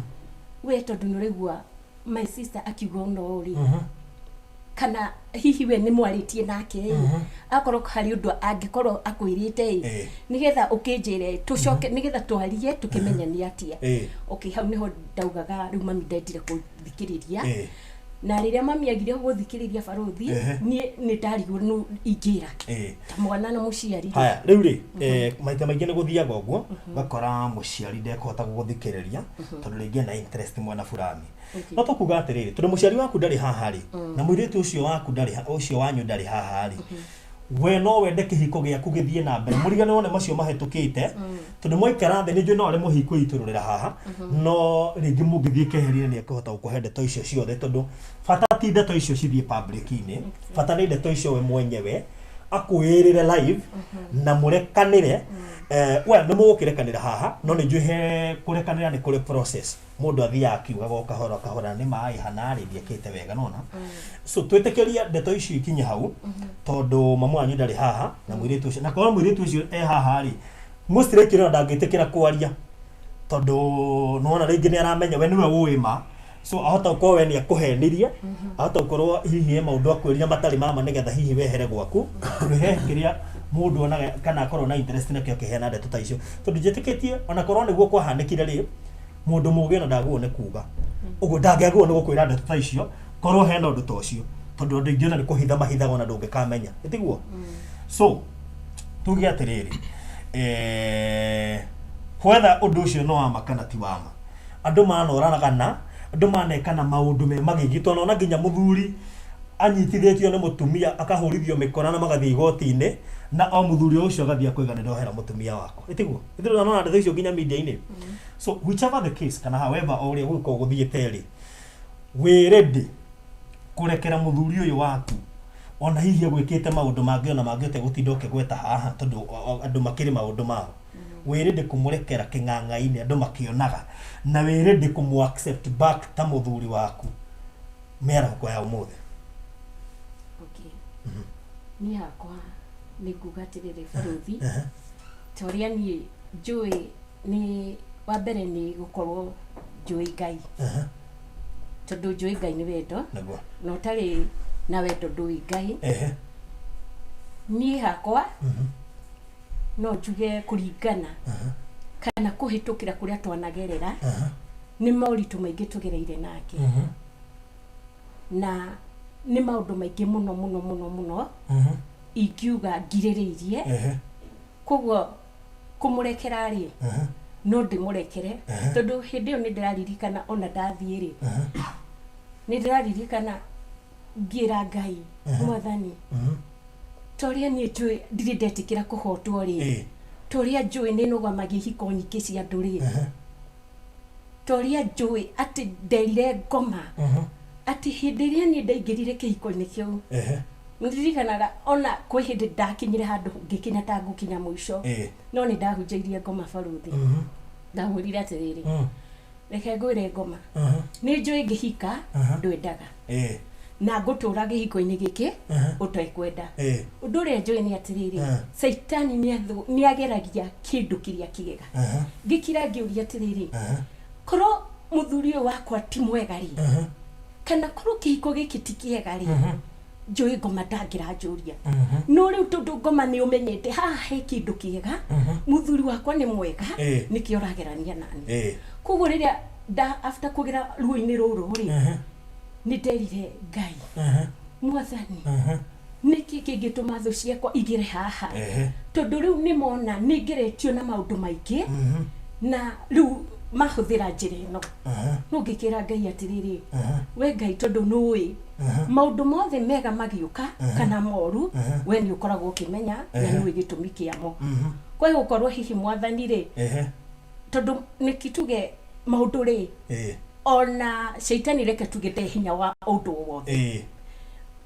we tondũ nĩ ũraigua my sister akiuga ũna ũũ rĩ, kana hihi we nĩ mwarĩtie nake ĩ, akorwo harĩ ũndũ angĩkorwo akwĩrĩte ĩ, nĩgetha ũkĩnjĩre tũcoke, nĩgetha twarie tũkĩmenye nĩ atĩa. Okay, hau nĩho ndaugaga rĩu mami ndendire gũthikĩrĩria. Na rĩrĩa mami agire gũthikĩrĩria barũthi, niĩ nĩ ndarigwo nũ ingĩra. Ta mwana na mũciari. Haya, rĩu rĩ, maita maingĩ nĩ gũthiaga ũguo, ũgakora mũciari ndekũhota gũgũthikĩrĩria, tondũ rĩngĩ ena interest mwena fulani. No tũkuga atĩrĩrĩ, tondũ mũciari waku ndarĩ haha rĩ, na mũirĩtu ũcio waku ndarĩ ũcio wanyu ndarĩ haha rĩ, we no wende kĩhiko gĩaku gĩthiĩ na mbere, mũriganĩrwo nĩ macio mahĩtũkĩte, tondũ mwaikara thĩ nĩ njũĩ no aremwo hihi kwĩitũrũrĩra haha, no rĩngĩ mũngĩthiĩ keheri-inĩ nĩ ekũhota gũkũhe ndeto icio ciothe, tondũ bata ti ndeto icio cithiĩ public-inĩ, bata nĩ ndeto icio we mwenyewe akwĩrĩre live na mũrekanĩre. We nĩ mũgũkĩrekanĩra haha, no nĩ njũĩ he kũrekanĩra nĩ kũrĩ process. Mũndũ athiaga akiugaga o kahora kahora, nĩ maĩ hanarĩ ndiekĩte wega, nona. So twĩtĩkĩrie ndeto icio ikinye hau, tondũ mamu wanyu ndarĩ haha na mũirĩtu ũcio, na korwo mũirĩtu ũcio e haha rĩ, mostly likely ona ndangĩtĩkĩra kwaria, tondũ nĩwona rĩngĩ nĩ aramenya we nĩwe ũĩ ma, so ahota gũkorwo we nĩ akũhenirie, ahota gũkorwo hihi he maũndũ akwĩrire matarĩ ma ma nĩgetha hihi wehere gwaku, tondũ he kĩrĩa mũndũ onaga kana akorwo na interest nakĩo akĩheana ndeto ta icio, tondũ njĩtĩkĩtie ona korwo nĩguo kwahanĩkire rĩ, mũndũ mũgĩ ona ndagũo nĩ kuga ũguo, ndangĩagũo nĩ gũkwĩra ndeto ta icio korwo hena ũndũ ta ũcio, tondũ andũ aingĩ ona nĩ kũhitha mahithaga ona ndũngĩkamenya, ĩtiguo? So tuge atĩrĩrĩ, whether ũndũ ũcio nĩ wa ma kana ti wa ma, andũ manoragana, andũ manekana maũndũ me magigi, tondũ ona nginya mũthuri Anyitithĩtio nĩ mũtumia akahũrithio mĩkora na magathiĩ igoti-inĩ na o mũthuri o ũcio agathiĩ akoiga nĩ ndohera mũtumia wakwa. Ĩtiguo? Ithuĩ tũranona ndeto icio nginya media-inĩ. So whichever the case kana however o ũrĩa gũgĩkorwo gũthiĩte rĩ, wĩ ready kũrekera mũthuri ũyũ waku ona hihi agwĩkĩte maũndũ mangĩ ona mangĩ ũtegũtinda ũkĩgweta haha tondũ andũ makĩrĩ maũndũ mao. Wĩ ready kũmũrekera kĩng'ang'a-inĩ andũ makĩonaga na wĩ ready kũmũ accept back ta mũthuri waku mĩarahũko ya ũmũthĩ. Okay. Niĩ hakwa nĩ nguga atĩrĩrĩ barũthi, ta ũrĩa niĩ njũĩ nĩ wa mbere nĩ gũkorwo njũĩ Ngai. Tondũ njũĩ Ngai nĩ wendo. Nĩguo. Na ũtarĩ na wendo ndũĩ Ngai. Niĩ hakwa no njuge kũringana kana kũhĩtũkĩra kũrĩa twanagerera nĩ moritũ maingĩ tũgereire nake. Na nĩ maũndũ maingĩ mũno mũno mũno mũno ingiuga ngirĩrĩirie. Koguo kũmũrekera rĩ, no ndĩmũrekere tondũ hĩndĩ ĩyo nĩ ndĩraririkana ona ndathiĩ rĩ, nĩ ndĩraririkana ngĩra Ngai, Mwathani, ta ũrĩa niĩ njũĩ ndirĩ ndetĩkĩra kũhotwo rĩ, ta ũrĩa njũĩ nĩ nũgamagia ihiko nyingĩ cia andũ rĩ, ta ũrĩa njũĩ atĩ nderire ngoma atĩ hĩndĩ ĩrĩa niĩ ndaingĩrire kĩhiko-inĩ kĩu, nĩndirikanaga ona kwĩ hĩndĩ ndakinyire handũ ngĩkinya ta ngũkinya mũico, no nĩ ndahunjĩirie ngoma barũthi. Ndamwĩrire atĩrĩrĩ, reke ngwĩre ngoma, nĩ njũĩ ngĩhika ndwendaga na ngũtũra gĩhiko-inĩ gĩkĩ ũtekwenda. Ũndũ ũrĩa njũĩ nĩ atĩrĩrĩ, Caitani nĩageragia kĩndũ kĩrĩa kĩega. Ngĩkira ngĩũria atĩrĩrĩ, korwo mũthuri ũyũ wakwa ti mwega rĩ, kana korwo kĩhiko gĩkĩ ti kĩega rĩ, njũĩ ngoma ndangĩranjũria. No rĩu tondũ ngoma nĩ ũmenyete haha he kĩndũ kĩega, mũthuri wakwa nĩ mwega, nĩkĩo ũragerania nani. Koguo rĩrĩa nda after kũgera ruo-inĩ rũrũ rĩ, nĩ nderire Ngai, Mwathani, nĩkĩ kĩngĩtũma thũ ciakwa igĩre haha? Tondũ rĩu nĩ mona nĩ ngeretio na maũndũ maingĩ, na rĩu mahũthĩra njĩra ĩno. No ngĩkĩra Ngai atĩrĩrĩ, we Ngai tondũ nĩũĩ maũndũ mothe mega magĩũka kana moru, we nĩ ũkoragwo ũkĩmenya na nĩũĩ gĩtũmi kĩamo. Kwa gũkorwo hihi Mwathani rĩ, tondũ nĩkĩ tuge maũndũ rĩ, ona caitani reke tuge nde hinya wa ũndũ o wothe.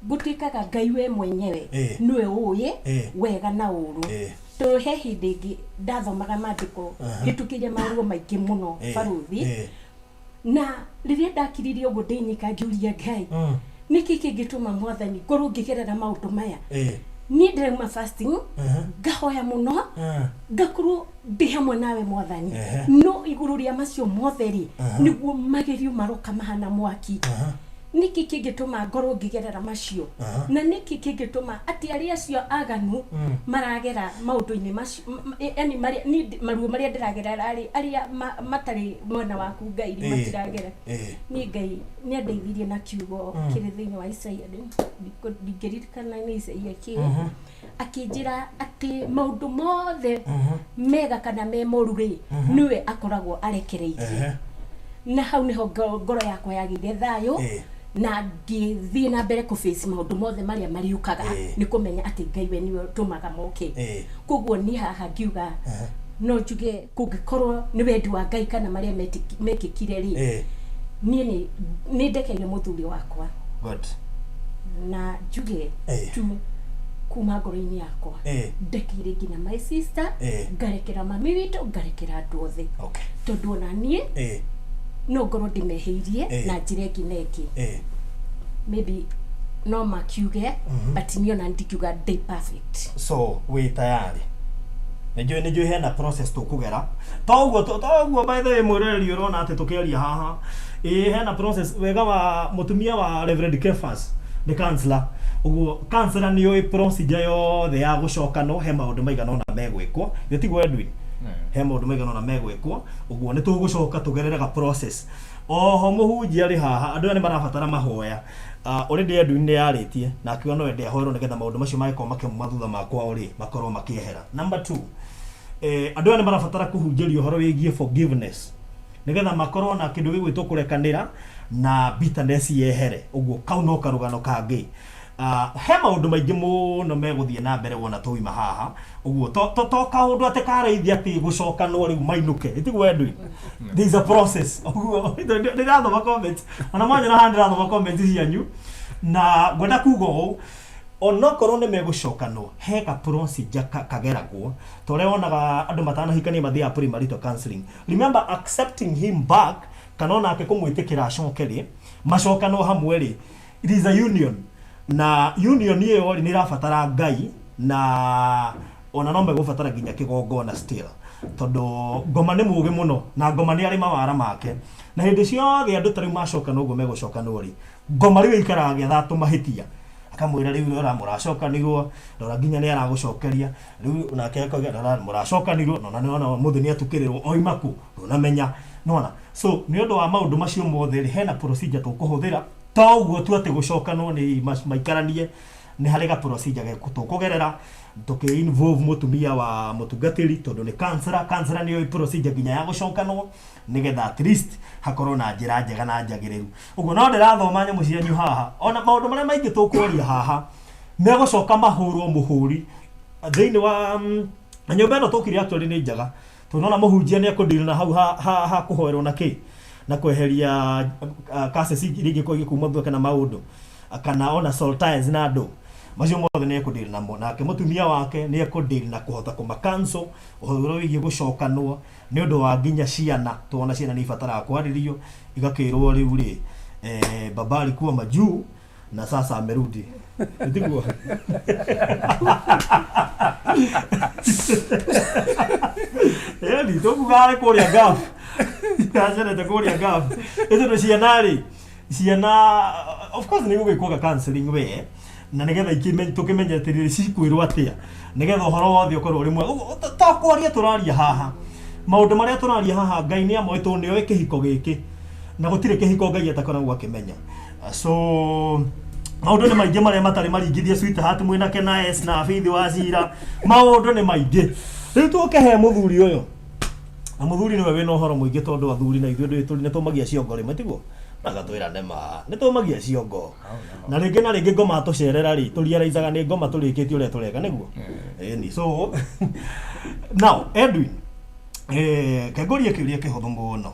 Gũtuĩkaga Ngai we mwenyewe nĩwe ũĩ wega na ũru. Tondũ he hĩndĩ ĩngĩ ndathomaga maandĩko hĩtũkĩire maruo maingĩ mũno barũthi. Na rĩrĩa ndakiririe ũguo ndĩ nyika ngĩũria Ngai, nĩkĩ kĩngĩtũma Mwathani ngorwo ngĩgerera maũndũ maya? Niĩ ndĩrauma fasting, ngahoya mũno, ngakorwo ndĩ hamwe nawe Mwathani. No igũrũ rĩa macio mothe rĩ, nĩguo magerio maroka mahana mwaki. Nĩkĩ kĩngĩtũma ngorwo ngĩgerera macio? Na nĩkĩ kĩngĩtũma atĩ arĩa acio aganu maragera maũndũ-inĩ macio, yani marĩa niĩ maruo marĩa ndĩragerera rĩ, arĩa matarĩ mwena waku Ngai rĩ, matiragera. Niĩ Ngai nĩ andeithirie na kiugo kĩrĩ thĩinĩ wa Isaia, ndingĩririkana nĩ Isaia kĩ, akĩnjĩra atĩ maũndũ mothe mega kana me moru rĩ, nĩwe akoragwo arekereirie. Na hau nĩho ngoro yakwa yagĩire thayũ, na ngĩthiĩ na mbere kũ face maũndũ mothe marĩa marĩũkaga, nĩ kũmenya atĩ Ngai we nĩwe ũtũmaga moke. Koguo niĩ haha ngiuga, no njuge kũngĩkorwo nĩ wendi wa Ngai kana marĩa mekĩkire rĩ, niĩ nĩ ndekeire mũthuri wakwa. Good. Na njuge tu kuma ngoro-inĩ yakwa, ndekeire nginya my sister, ngarekera mami witũ, ngarekera andũ othe. Tondũ ona niĩ no ngorwo ndĩmehĩirie na njĩra ĩngĩ na ĩngĩ. Maybe no makiuge, but niĩ ona ndingiuga ndĩ perfect. So wĩ tayari? Nĩnjũĩ hena process tũkũgera. Toguo toguo by the way mwĩroreri ũrona atĩ tũkĩaria haha. Ĩĩ hena process wega wa mũtumia wa Reverend Kefas nĩ counselor. Ũguo counselor nĩ ũĩ procedure yothe ya gũcokanwo he maũndũ maigana ũna megwĩkwo. Githĩ tiguo Edwin? He maũndũ maigana ũna megwĩkwo. Ũguo nĩ tũgũcoka tũgerere ga process. Oho mũhunjia arĩ haha, andũ aya nĩ marabatara mahoya. Already Edwin nĩ yarĩtie na akiuga no ende ahoerwo nĩgetha maũndũ macio mangĩkorwo makĩmuma thutha ma kwao rĩ, makorwo makĩehera. Number two, andũ aya nĩ marabatara kũhunjĩrio ũhoro wĩgiĩ forgiveness nĩgetha makorwo na kĩndũ gĩgwĩtwo kũrekanĩra. Na bitterness yehere ũguo kau no karũgano kangĩ. He maũndũ maingĩ mũno megũthiĩ na mbere wona twauma haha ũguo to kaũndũ atĩ karaithi atĩ gũcokanwo rĩu mainũke ĩtiguo Edwin. There is a process ũguo ndĩrathoma comments ona mwanyona haha ndĩrathoma comments cianyu na ngwenda kuga ũũ onokorwo nĩ megũcokanwo he ka procedure kageragwo ta ũrĩa wonaga andũ matanahikania mathiaga premarital counseling. Remember accepting him back kana onake kũmwĩtĩkĩra acoke rĩ macokanwo hamwe rĩ, it is a union na union ĩyo rĩ nĩ ĩrabatara Ngai na ona no megũbatara nginya kĩgongona still tondũ ngoma nĩ mũgĩ mũno na ngoma nĩ arĩ mawara make na hĩndĩ ciothe andũ ta rĩu macokana ũguo megũcokanwo rĩ ngoma rĩu ĩikaraga agĩetha tũmahĩtia akamwĩra rĩu rora mũracokanirwo rora nginya nĩ aragũcokeria rĩu nake akauga rora mũracokanirwo nona nĩwona ũmũthĩ nĩ atukĩrĩrwo oima kũ ndũnamenya nĩwona. So nĩ ũndũ wa maũndũ macio mothe rĩ hena procedure tũkũhũthĩra to ũguo tu atĩ gũcokanwo nĩ maikaranie nĩ harĩ ga procedure tũkũgerera tũkĩ involve mũtumia wa mũtungatĩri tondũ nĩ counselor. Counselor nĩoĩ procedure nginya ya gũcokanwo nĩgetha at least hakorwo na njĩra njega na njagĩrĩru ũguo. No ndĩrathoma nyamũ cianyu haha ona maũndũ marĩa maingĩ tũkwaria haha megũcoka mahũrwo mũhũri thĩinĩ wa na nyũmba ĩno tũkire actually nĩ njega tondũ nona mũhunjia nĩ ekũdeal na hau ha kũhoerwo na kĩ na kweheria curses iria ingĩkorwo igĩkuma thutha kana maũndũ kana ona soul ties na andũ macio mothe nĩ ekũdeal namo. Nake mũtumia wake nĩ ekũdeal na kũhota kũma cancel ũhoro wĩgiĩ gũcokanwo nĩ ũndũ wa nginya ciana tuona ciana nĩ ibataraga kwarĩrio igakĩrwo rĩu rĩ baba alikuwa majuu na sasa amerudi tiguo yani tũkuga arĩ kũrĩa Gulf acerete kũrĩa Gulf ĩ tondũ ciana rĩ ciana of course nĩ gũgĩkwo ga counseling we na nĩgetha tũkĩmenye atĩrĩrĩ cikwĩrwo atĩa nĩgetha ũhoro wothe ũkorwo ũrĩ mwega. Ũguo, to kwaria tũraria haha maũndũ marĩa tũraria haha Ngai nĩ amoĩ tondũ nĩoĩ kĩhiko gĩkĩ na gũtirĩ kĩhiko Ngai atakoragwo akĩmenya. So maũndũ nĩ maingĩ marĩa matarĩ maringithie sweetheart mwĩna Kena S na Faith wa Cira maũndũ nĩ maingĩ. Rĩu tũke he mũthuri ũyũ na mũthuri nĩwe wĩna ũhoro mũingĩ tondũ athuri na ithuĩ nĩ tũmagia ciongo rĩmwe tiguo magatwĩra nĩma nĩ tũmagia ciongo na rĩngĩ na rĩngĩ ngoma tũcerera rĩ tũriaraicaga nĩ ngoma tũrĩkĩtie ũrĩa tũreka nĩguo ĩni. So now Edwin kengũrie kĩũria kĩhũthũ mũno.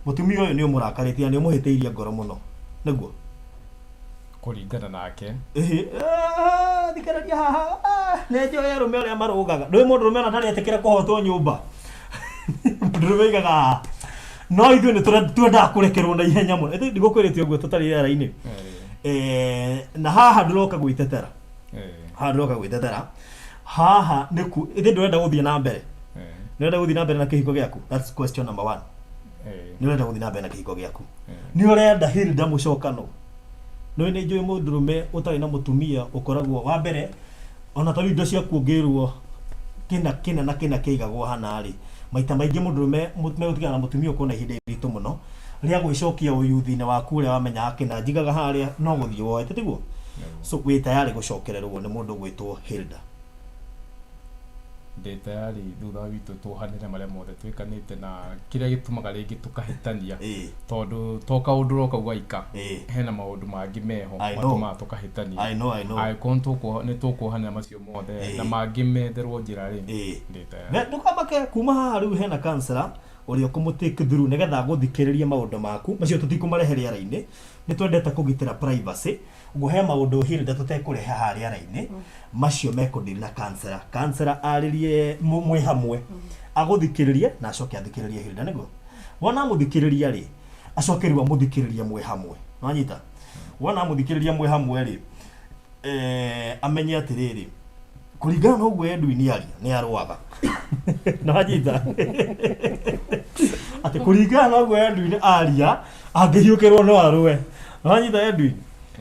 Mũtumia ũyũ nĩ ũmũrakarĩtie na nĩ ũmũhĩtĩirie ngoro mũno nĩguo kũringana nake. Ĩhĩ, thikĩrĩria haha nĩ njũĩ arũme ũrĩa marũgaga ndũĩ mũndũrũme ona ndarĩ etĩkĩra kũhotwo nyũmba mũndũrũme aigaga haha no ithuĩ nĩ twendaga kũrekerwo na ihenya mũno ĩthĩ ndigũkwĩrĩte ũguo tũtarĩ rĩera-inĩ na haha ndũroka gwĩtetera haha ndũroka gwĩtetera haha nĩ ku ĩthĩ ndũrenda gũthiĩ na mbere nĩ ũrenda gũthiĩ na mbere na kĩhiko gĩaku. That's question number one. Nĩ ũrenda gũthiĩ na mbere na kĩhiko gĩaku nĩ ũrenda Hilda mũcokano nĩ nĩ njũĩ mũndũrũme ũtarĩ na mũtumia ũkoragwo wa mbere ona ta rĩu indo ciaku ũngĩrwo kĩna kĩna na kĩna kĩigagwo hana rĩ maita maingĩ mũndũrũme megũtigana na mũtumia ũkorwo na ihinda iritũ mũno rĩa gwĩcokia ũyuthi-inĩ waku ũrĩa wamenyaga kĩna njigaga harĩa no gũthiĩ woete tiguo. So wĩ tayarĩ gũcokererwo nĩ mũndũ ũgwĩtwo Hilda? Ndĩ tayari thutha witũ tuohanĩre marĩa mothe twĩkanĩte na kĩrĩa gĩtũmaga rĩngĩ tũkahĩtania tondũ to kaũndũ ũroka ũgaika hena maũndũ mangĩ meho matũmaga tũkahĩtania. I know, I know. Angĩkorwo nĩ tũkuohanĩra macio mothe na mangĩ metherwo njĩra rĩ ndĩ tayari. Ndũkamake kuma haha rĩu hena counselor ũrĩa ũkũmũ take through nĩgetha agũthikĩrĩrie maũndũ maku macio tũtikũmarehe rĩera-inĩ nĩ twendete kũgitĩra privacy ũguo he maũndũ Hilda tũtekũrehe haha rĩera-inĩ macio mekũdeal na counselor. Counselor arĩrie mwĩ hamwe agũthikĩrĩrie na acoke athikĩrĩrie Hilda nĩguo wona amũthikĩrĩria rĩ acoke rĩu amũthikĩrĩrie mwĩ hamwe wanyita wona amũthikĩrĩria mwĩ hamwe rĩ amenye atĩrĩrĩ kũringana na ũguo Edwin aria nĩ arũaga nĩwanyita atĩ kũringana na ũguo Edwin aria angĩhiũkĩrwo no arũe nĩwanyita Edwin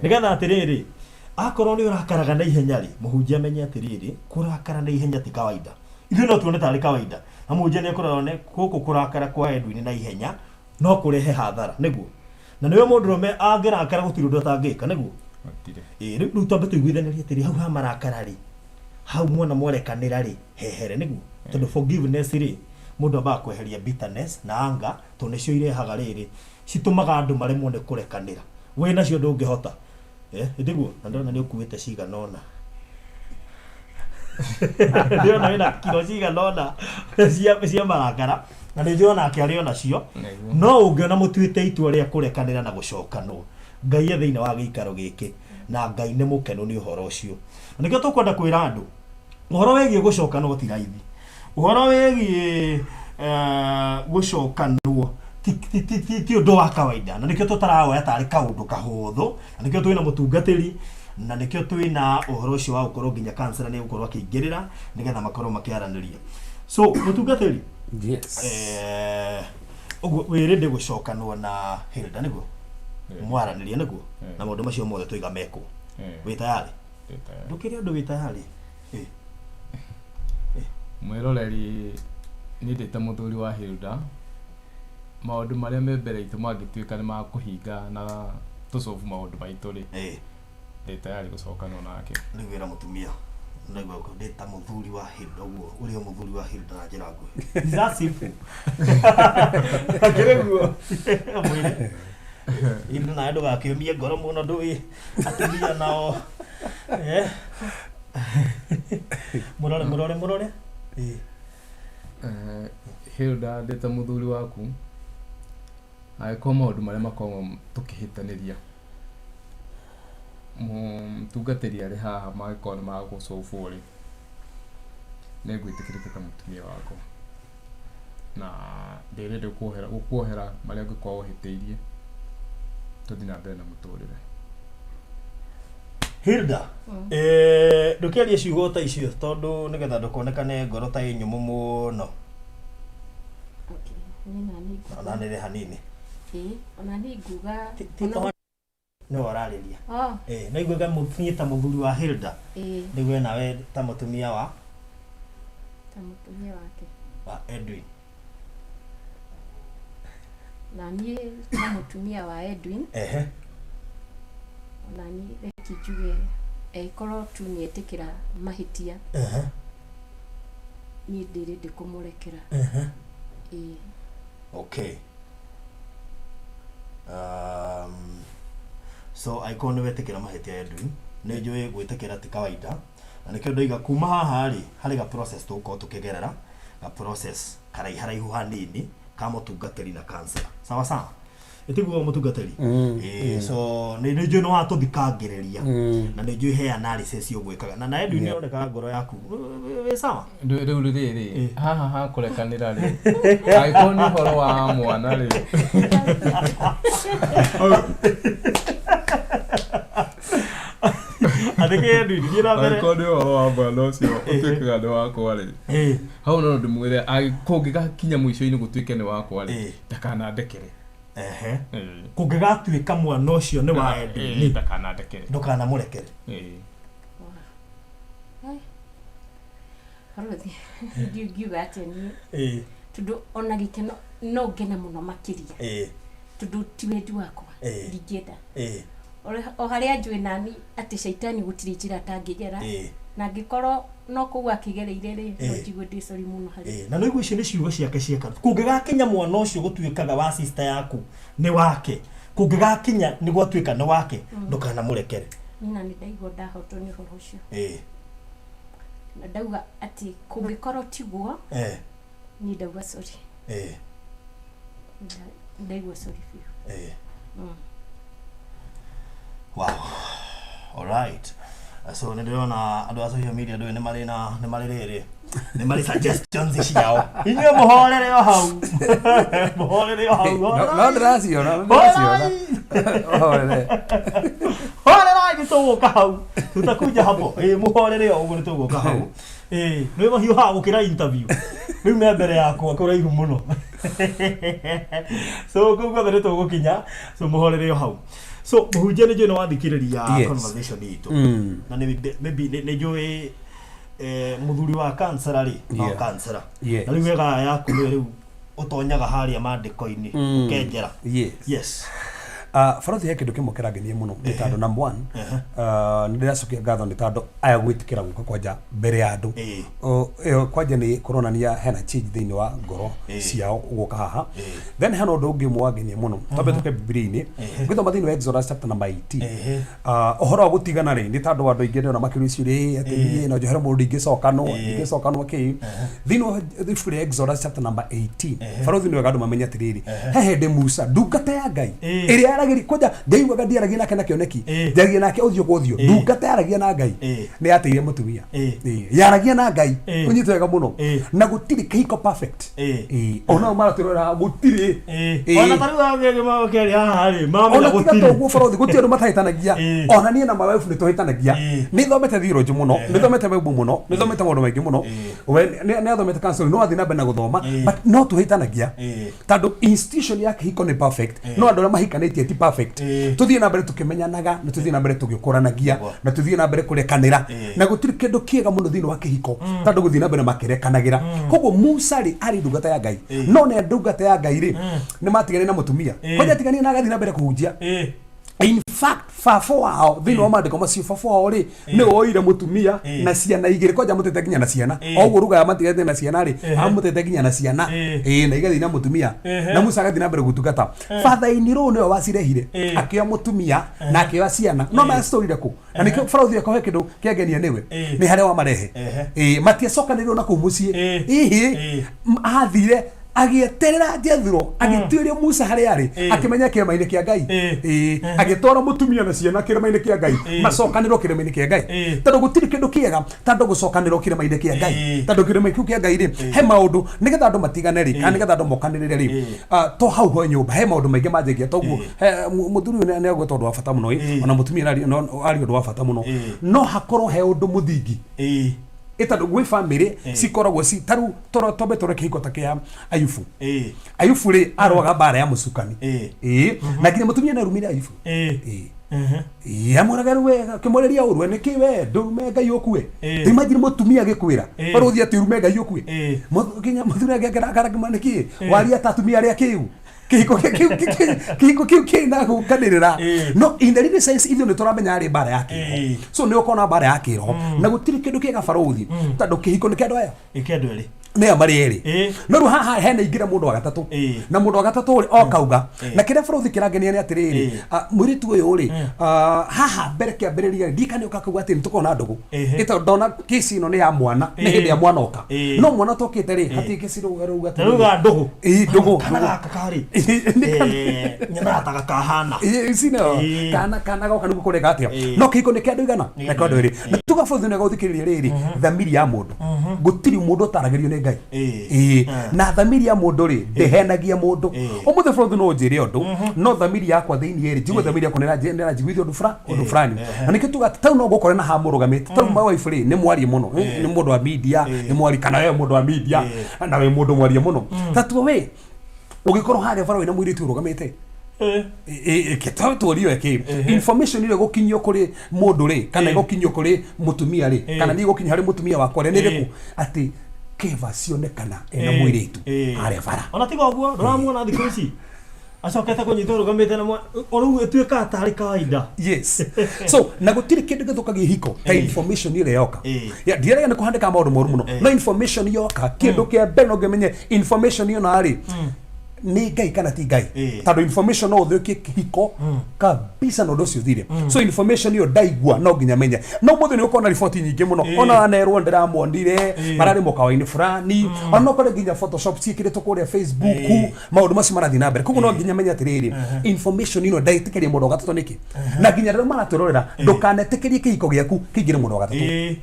nĩgetha atĩrĩrĩ akorwo nĩ ũrakaraga na ihenya rĩ mũhunjia amenye atĩrĩrĩ kũrakara na ihenya ti kawaida ithuĩ no tuone tarĩ kawaida na mũhunjia nĩ ekũrora one gũkũ kũrakara kwa Edwin na ihenya no kũrehe hathara nĩguo na nĩwe mũndũrũme angĩrakara gũtirĩ ũndũ atangĩka nĩguo. Ĩĩ rĩu twambe tũiguithanĩrie atĩrĩ hau ha marakara rĩ hau mwona mwarekanĩra rĩ hehere nĩguo tondũ forgiveness rĩ mũndũ ambaga kweheria bitterness na anger tondũ nĩcio irehaga rĩrĩ Citũmaga andũ maremwo nĩ kũrekanĩra. Wĩ nacio ndũngĩhota. Eh, ĩndĩguo na ndĩrona nĩ ũkuĩte cigana ũna. Ndĩrona wĩna kiro cigana ũna cia cia marakara na nĩ njũĩ onake arĩ o nacio. Nĩguo. No ũngĩona mũtuĩte itua rĩa kũrekanĩra na gũcokanwo, Ngai e thĩinĩ wa gĩikaro gĩkĩ na Ngai nĩ mũkenu nĩ ũhoro ũcio. Na nĩkĩo tũkwenda kwĩra andũ ũhoro wĩgiĩ gũcokanwo ti raithi. Ũhoro wĩgiĩ eh, gũcokanwo ti, ti, ti, ti, ti ũndũ wa kawaida na nĩkĩo tũtarawoya tarĩ kaũndũ kahũthũ na nĩkĩo twĩna mũtungatĩri na nĩkĩo twĩna ũhoro ũcio wa gũkorwo nginya kansela nĩ egũkorwo akĩingĩrĩra nĩgetha makorwo makĩaranĩria. So mũtungatĩri, Yes. eh, ũguo wĩ ready gũcokanwo na Hilda nĩguo mwaranĩrie nĩguo na maũndũ macio mothe tũiga mekwo wĩ tayarĩ Ndĩ tayari. ndũkĩrĩ ũndũ wĩ tayarĩ Eh, Mwĩroreri niĩ ndĩ ta mũthuri wa Hilda, maũndũ marĩa me mbere itũ mangĩtuĩka nĩ makũhinga na tũcobu maũndũ maitũ rĩ, eh, ndĩ tayari gũcokanwo nake. Rĩu wĩra mũtumia ndaigua ũguo, ndĩ ta mũthuri wa Hilda ũguo ũrĩ o mũthuri wa Hilda na njĩra nguhĩ. It's that simple. Akĩrĩ guo mwĩre Hilda nawe ndũgakĩũmie ngoro mũno ndũĩ atumia nao eh. Mũrore mũrore mũrore. Eh. Eh, Hilda ndĩ ta mũthuri waku, angĩkorwo maũndũ marĩa makoragwo tũkĩhĩtanĩria mũtungatĩri arĩ haha mangĩkorwo nĩ magũcũbwo rĩ, nĩ ngwĩtĩkĩrĩte ta mũtumia wakwa na ndĩ ready gũkuohera gũkuohera marĩa ũngĩkorwo ũhĩtĩirie tũthiĩ na mbere na mũtũrĩre. Hilda, eh, ndũkĩarie ciugo ta icio tondũ nĩgetha ndũkonekane ngoro ta ĩ nyũmũ mũno. Okay, niĩ na niĩ nguga Onanĩre hanini. Ĩĩ, ona niĩ nguga Ti ona nĩwe ũrarĩria. Oh, Eh, no iguaga niĩ ta mũthuri wa Hilda, ĩĩ, nĩgue nawe ta mũtumia wa ta mũtumia wake. Wa Edwin. Na niĩ ta mũtumia wa Edwin, ona niĩ reke njuge angĩkorwo tu nĩetĩkĩra mahĩtia, niĩ ndĩ ready kũmũrekera. Ĩĩ. Okay. So angĩkorwo nĩ wetĩkĩra mahĩtia Edwin, nĩ njũĩ gwĩtĩkĩra ti kawaida na nĩkĩo ndoiga kuma haha rĩ harĩ ga process tũgũkorwo tũkĩgerera ga process karaiharaihu hanini ka mũtungatĩri na counselor. Sawa sawa, ĩtiguo mũtungatĩri? Ĩĩ, so nĩ njũĩ nĩ watũthikangĩrĩria na nĩ njũĩ he analysis ũgwĩkaga na Edwin nĩ ũroneka ngoro yaku wĩ sawa. Rĩu rĩrĩ haha ha kũrekanĩra rĩ, angĩkorwo nĩ ũhoro wa mwana rĩ, Athĩkĩ Edwin, thiĩ na mbere. Angĩkorwo nĩ ũhoro wa mwana ũcio ũtuĩkaga nĩ wakwa rĩ, hau no ndĩmwĩre kũngĩgakinya mũico-inĩ gũtuĩke nĩ wakwa rĩ, ndakanandekere. Kũngĩgatuĩka mwana ũcio nĩ wa Edwin, Ndakanandekere. Ndũkanamũrekere. Ai. Barothi, ndingiuga atĩa niĩ tondũ ona gĩkeno no ngene mũno makĩria tondũ ti wendi wakwa, ndingĩenda. O harĩa njũĩ nani atĩ caitani gũtirĩ njĩra atangĩgera, na angĩkorwo no kũu akĩgereire rĩ, no njigue ndĩ sorry mũno harĩ. Na nĩguo icio nĩ ciugo ciake cia kanua. Kũngĩgakinya mwana ũcio gũtuĩkaga wa sister yaku nĩ wake, kũngĩgakinya nĩ gwatuĩka nĩ wake, ndũkanamũrekere. Niĩ na nĩ ndaigua ndahotwo nĩ ũhoro ũcio na ndauga atĩ kũngĩkorwo tiguo, niĩ ndauga sorry. Ndaigua sorry biũ. Wow. Alright. So nĩ ndĩrona andũ a social media ndũĩ nĩ marĩ na nĩ marĩ rĩrĩ nĩ marĩ suggestions ciao. Inyuĩ mũhorere o hau. Mũhorere o hau. No ndĩraciona, no ndĩraciona. Ũhorere. Horerai, nĩ tũgũka hau. Tutakuja hapo. Ĩ mũhorere o ũguo nĩ tũgũka hau. Ĩ nĩ mahiũhaga gũkĩra interview. Rĩu me mbere yakwa kũraihu mũno. So kũu guothe nĩ tũgũkinya. So mũhorere o hau. So mũhunjia nĩ njũĩ nĩ wathikĩrĩria conversation itũ. Na nĩ maybe nĩ njũĩ eh, mũthuri wa kansara rĩ no kansara. Na rĩu wega yaku nĩ rĩu ũtonyaga harĩa mandĩko-inĩ ũkenjera. Yes. Yes. Ah, Barothi he kĩndũ kĩmwe kĩrangenia mũno nĩ tondũ number one, ah, nĩ ndĩracokia ngatho nĩ tondũ aya gwĩtĩkĩra gũka kwanja mbere ya andũ. O, ĩyo kwanja nĩ kũronania hena change thĩinĩ wa ngoro ciao gũka haha. Then hena ũndũ ũngĩ ũmwe wangenia mũno twambe tũke Bibilia-inĩ ũgĩthoma thĩinĩ wa Exodus chapter number 18. Ah, ũhoro wa gũtigana rĩ nĩ tondũ andũ aingĩ ndĩrona makĩũria ciũria, "Ĩ, atĩ niĩ no njohere mũndũ ndingĩcokanwo ndingĩcokanwo kĩ thĩinĩ wa ibuku rĩa Exodus chapter number 18 barothi nĩ wega andũ mamenye atĩrĩrĩ he hĩndĩ Musa ndungata ya Ngai ĩrĩa yaragĩria kwanja Ngai ugaga ndiaragia nake na kĩoneki njaragia nake ũthiũ kwa ũthiũ ndungata yaragia na Ngai nĩ yateire mũtumia yaragia na Ngai ũnyite wega mũno na gũtirĩ kĩhiko perfect ona maratwĩrora gũtirĩ. Ona ta rĩu agĩmakĩaria haha rĩ mamenya Ona tiga gũtirĩ. toguo barothi gũtirĩ andũ matahĩtanagia. Ona niĩ na my wife nĩ tũhĩtanagia. Nĩ thomete theology mũno, nĩ thomete Bible mũno, nĩ thomete maũndũ maingĩ mũno. We nĩ athomete counseling, no athiĩ na mbere na gũthoma, but no tũhĩtanagia tondũ institution ya kĩhiko nĩ perfect, no andũ arĩa mahikanĩtie ti perfect. Tũthiĩ na mbere tũkĩmenyanaga na tũthiĩ na mbere tũgĩkũranagia na tũthiĩ na mbere kũrekanĩra, na gũtirĩ kĩndũ kĩega mũno thĩinĩ wa kĩhiko tondũ gũthiĩ na mbere makĩrekanagĩra. Koguo Musa rĩ arĩ ndungata ya Ngai, no nĩ ndungata ya Ngai rĩ nĩ matiganire na mũtumia kwanja atiganire na agathiĩ na mbere kũhunjia. In fact, baba wao thĩinĩ wa maandĩko macio, baba wao rĩ nĩ woire mũtumia na ciana igĩrĩ kwanja amũtete nginya na ciana. O ũguo ruga amatigete na ciana rĩ amũtete nginya na ciana na igathiĩ na mũtumia na Musa agathiĩ na mbere gũtungata. Father in law nĩwe wacirehire, akĩoya mũtumia na akĩoya ciana no macitũrire kũ na nĩkĩo barothi akohe kĩndũ kĩangenia nĩwe nĩ harĩa wamarehe. Matiacokanĩrĩirwo na kũu mũciĩ. Ihi athire agĩeterera Jethro agĩtuĩria Musa harĩa arĩ akĩmenya kĩrĩma-inĩ kĩa Ngai. Agĩtwara mũtumia na ciana kĩrĩma-inĩ kĩa Ngai macokanĩrwo kĩrĩma-inĩ kĩa Ngai tondũ gũtirĩ kĩndũ kĩega tondũ gũcokanĩrwo kĩrĩma-inĩ kĩa Ngai tondũ kĩrĩma kĩu kĩa Ngai rĩ he maũndũ nĩgetha andũ matigane rĩ kana nĩgetha andũ mokanĩrĩre rĩ to hau ho nyũmba he maũndũ maingĩ manjagia toguo mũthuri ũyũ nĩ agweta ũndũ wa bata mũno ĩ ona mũtumia aria ũndũ wa bata mũno no hakorwo he ũndũ mũthingi ĩ tondũ gwĩ famĩlĩ cikoragwo ci tarĩu twambe tũrore kĩhiko ta kĩa Ayubu. Ayubu rĩ arũaga mbara ya mũcukani na nginya mũtumia nĩarumire Ayubu. Amwĩraga rĩu we akĩmwarĩria ũru we nĩkĩ we ndũrume Ngai ũkue. Imagine mũtumia agĩkwĩra barũthi atĩ ũrume Ngai ũkue. Nginya mũthuri agĩakara akĩmwĩra nĩkĩ waria ta atumia arĩa kĩu kĩhiko kĩu kĩrĩ na gũkanĩrĩra no in the real sense ithuĩ nĩ tũramenya arĩ mbara ya kĩroho so nĩ ũkona mbara ya kĩroho na gũtirĩ kĩndũ kĩega barũthi tondũ kĩhiko nĩ kĩa andũ aya Ĩkĩ andũ erĩ. Nĩyo marĩ erĩ. No rĩu haha hena ingĩra mũndũ wa gatatũ na mũndũ wa gatatũ rĩ okauga na kĩrĩa bũrũthi kĩrangenia nĩ atĩrĩrĩ mũirĩtu ũyũ rĩ haha mbere kĩambĩrĩria rĩ ndikane ũka kauga atĩ nĩtũkorwo na ndũgũ ĩtondũ ndona kesi ĩno nĩ ya mwana nĩ hĩndĩ ya mwana oka no mwana tokĩte rĩ hatirĩ kesi rĩu rauga Na rĩu ga ndũgũ. Ndũgũ. Kana ndũgũ. Gaka karĩ. Nĩ kana- Nyonaga ta gakahana. Ici nĩyo kana goka nĩguo kũreka atĩa no kĩhiko nĩ kĩa andũ igana na kĩa andũ erĩ na tuga bũrũthi nĩ gũthikĩrĩria rĩrĩ thamiri ya mũndũ gũtirĩ mũndũ ũtaragĩrio nĩ Ngai. Na thamiri ya mũndũ rĩ ndĩhenagia mũndũ. Ũmũthĩ bũrũthi no ũnjĩre ũndũ no thamiri yakwa thĩinĩ rĩ njigue thamiri yakwa nĩranjiguithia ũndũ fura ũndũ fulani na nĩkĩo tuga atĩ tau no ngũkore na haha mũrũgamĩte tau my wife rĩ nĩ mwarie mũno nĩ mũndũ wa media nĩ mwarie kana we mũndũ wa media na we mũndũ mwarie mũno tatua we ũgĩkorwo harĩa bara wĩna mũirĩtu ũrũgamĩte tũrio ĩkĩ information ĩrĩa ĩgũkinyio kũrĩ mũndũ rĩ kana ĩgũkinyio kũrĩ mũtumia rĩ kana nĩ ĩgũkinyio harĩ mũtumia wakwa rĩ nĩ ĩrĩkũ atĩ keva cionekana ena mũirĩtu harĩa bara. Ona tiga ũguo ndũramuona thikũ ici acokete kũnyitwo rũgamĩte na o rĩu ĩtuĩkaga tarĩ kawaida. Yes, so na gũtirĩ kĩndũ gĩthũkagia ihiko ta information ĩrĩa yoka. Ya, ndiarega nĩ kũhandĩka maũndũ moru mũno no information yoka kĩndũ kĩa mbere no ngĩmenye information ĩyo narĩ nĩ Ngai kana ti Ngai tondũ information no ũthũkie kĩhiko kabisa na ũndũ ũcio ũthire. So information ĩyo ndaigua no nginya menye no mũthĩ nĩ ũkona riboti nyingĩ mũno ona wanerwo ndĩramonire mararĩ mũkawa-inĩ fulani ona no ũkore nginya photoshop ciĩkĩrĩtwo kũrĩa Facebook maũndũ macio marathiĩ na mbere koguo no nginya menye atĩrĩrĩ information ĩno ndaĩtĩkĩria mũndũ wa gatatũ nĩkĩ na nginya rĩrĩa maratwĩrorera ndũkanetĩkĩrie kĩhiko gĩaku kĩingĩre mũndũ wa gatatũ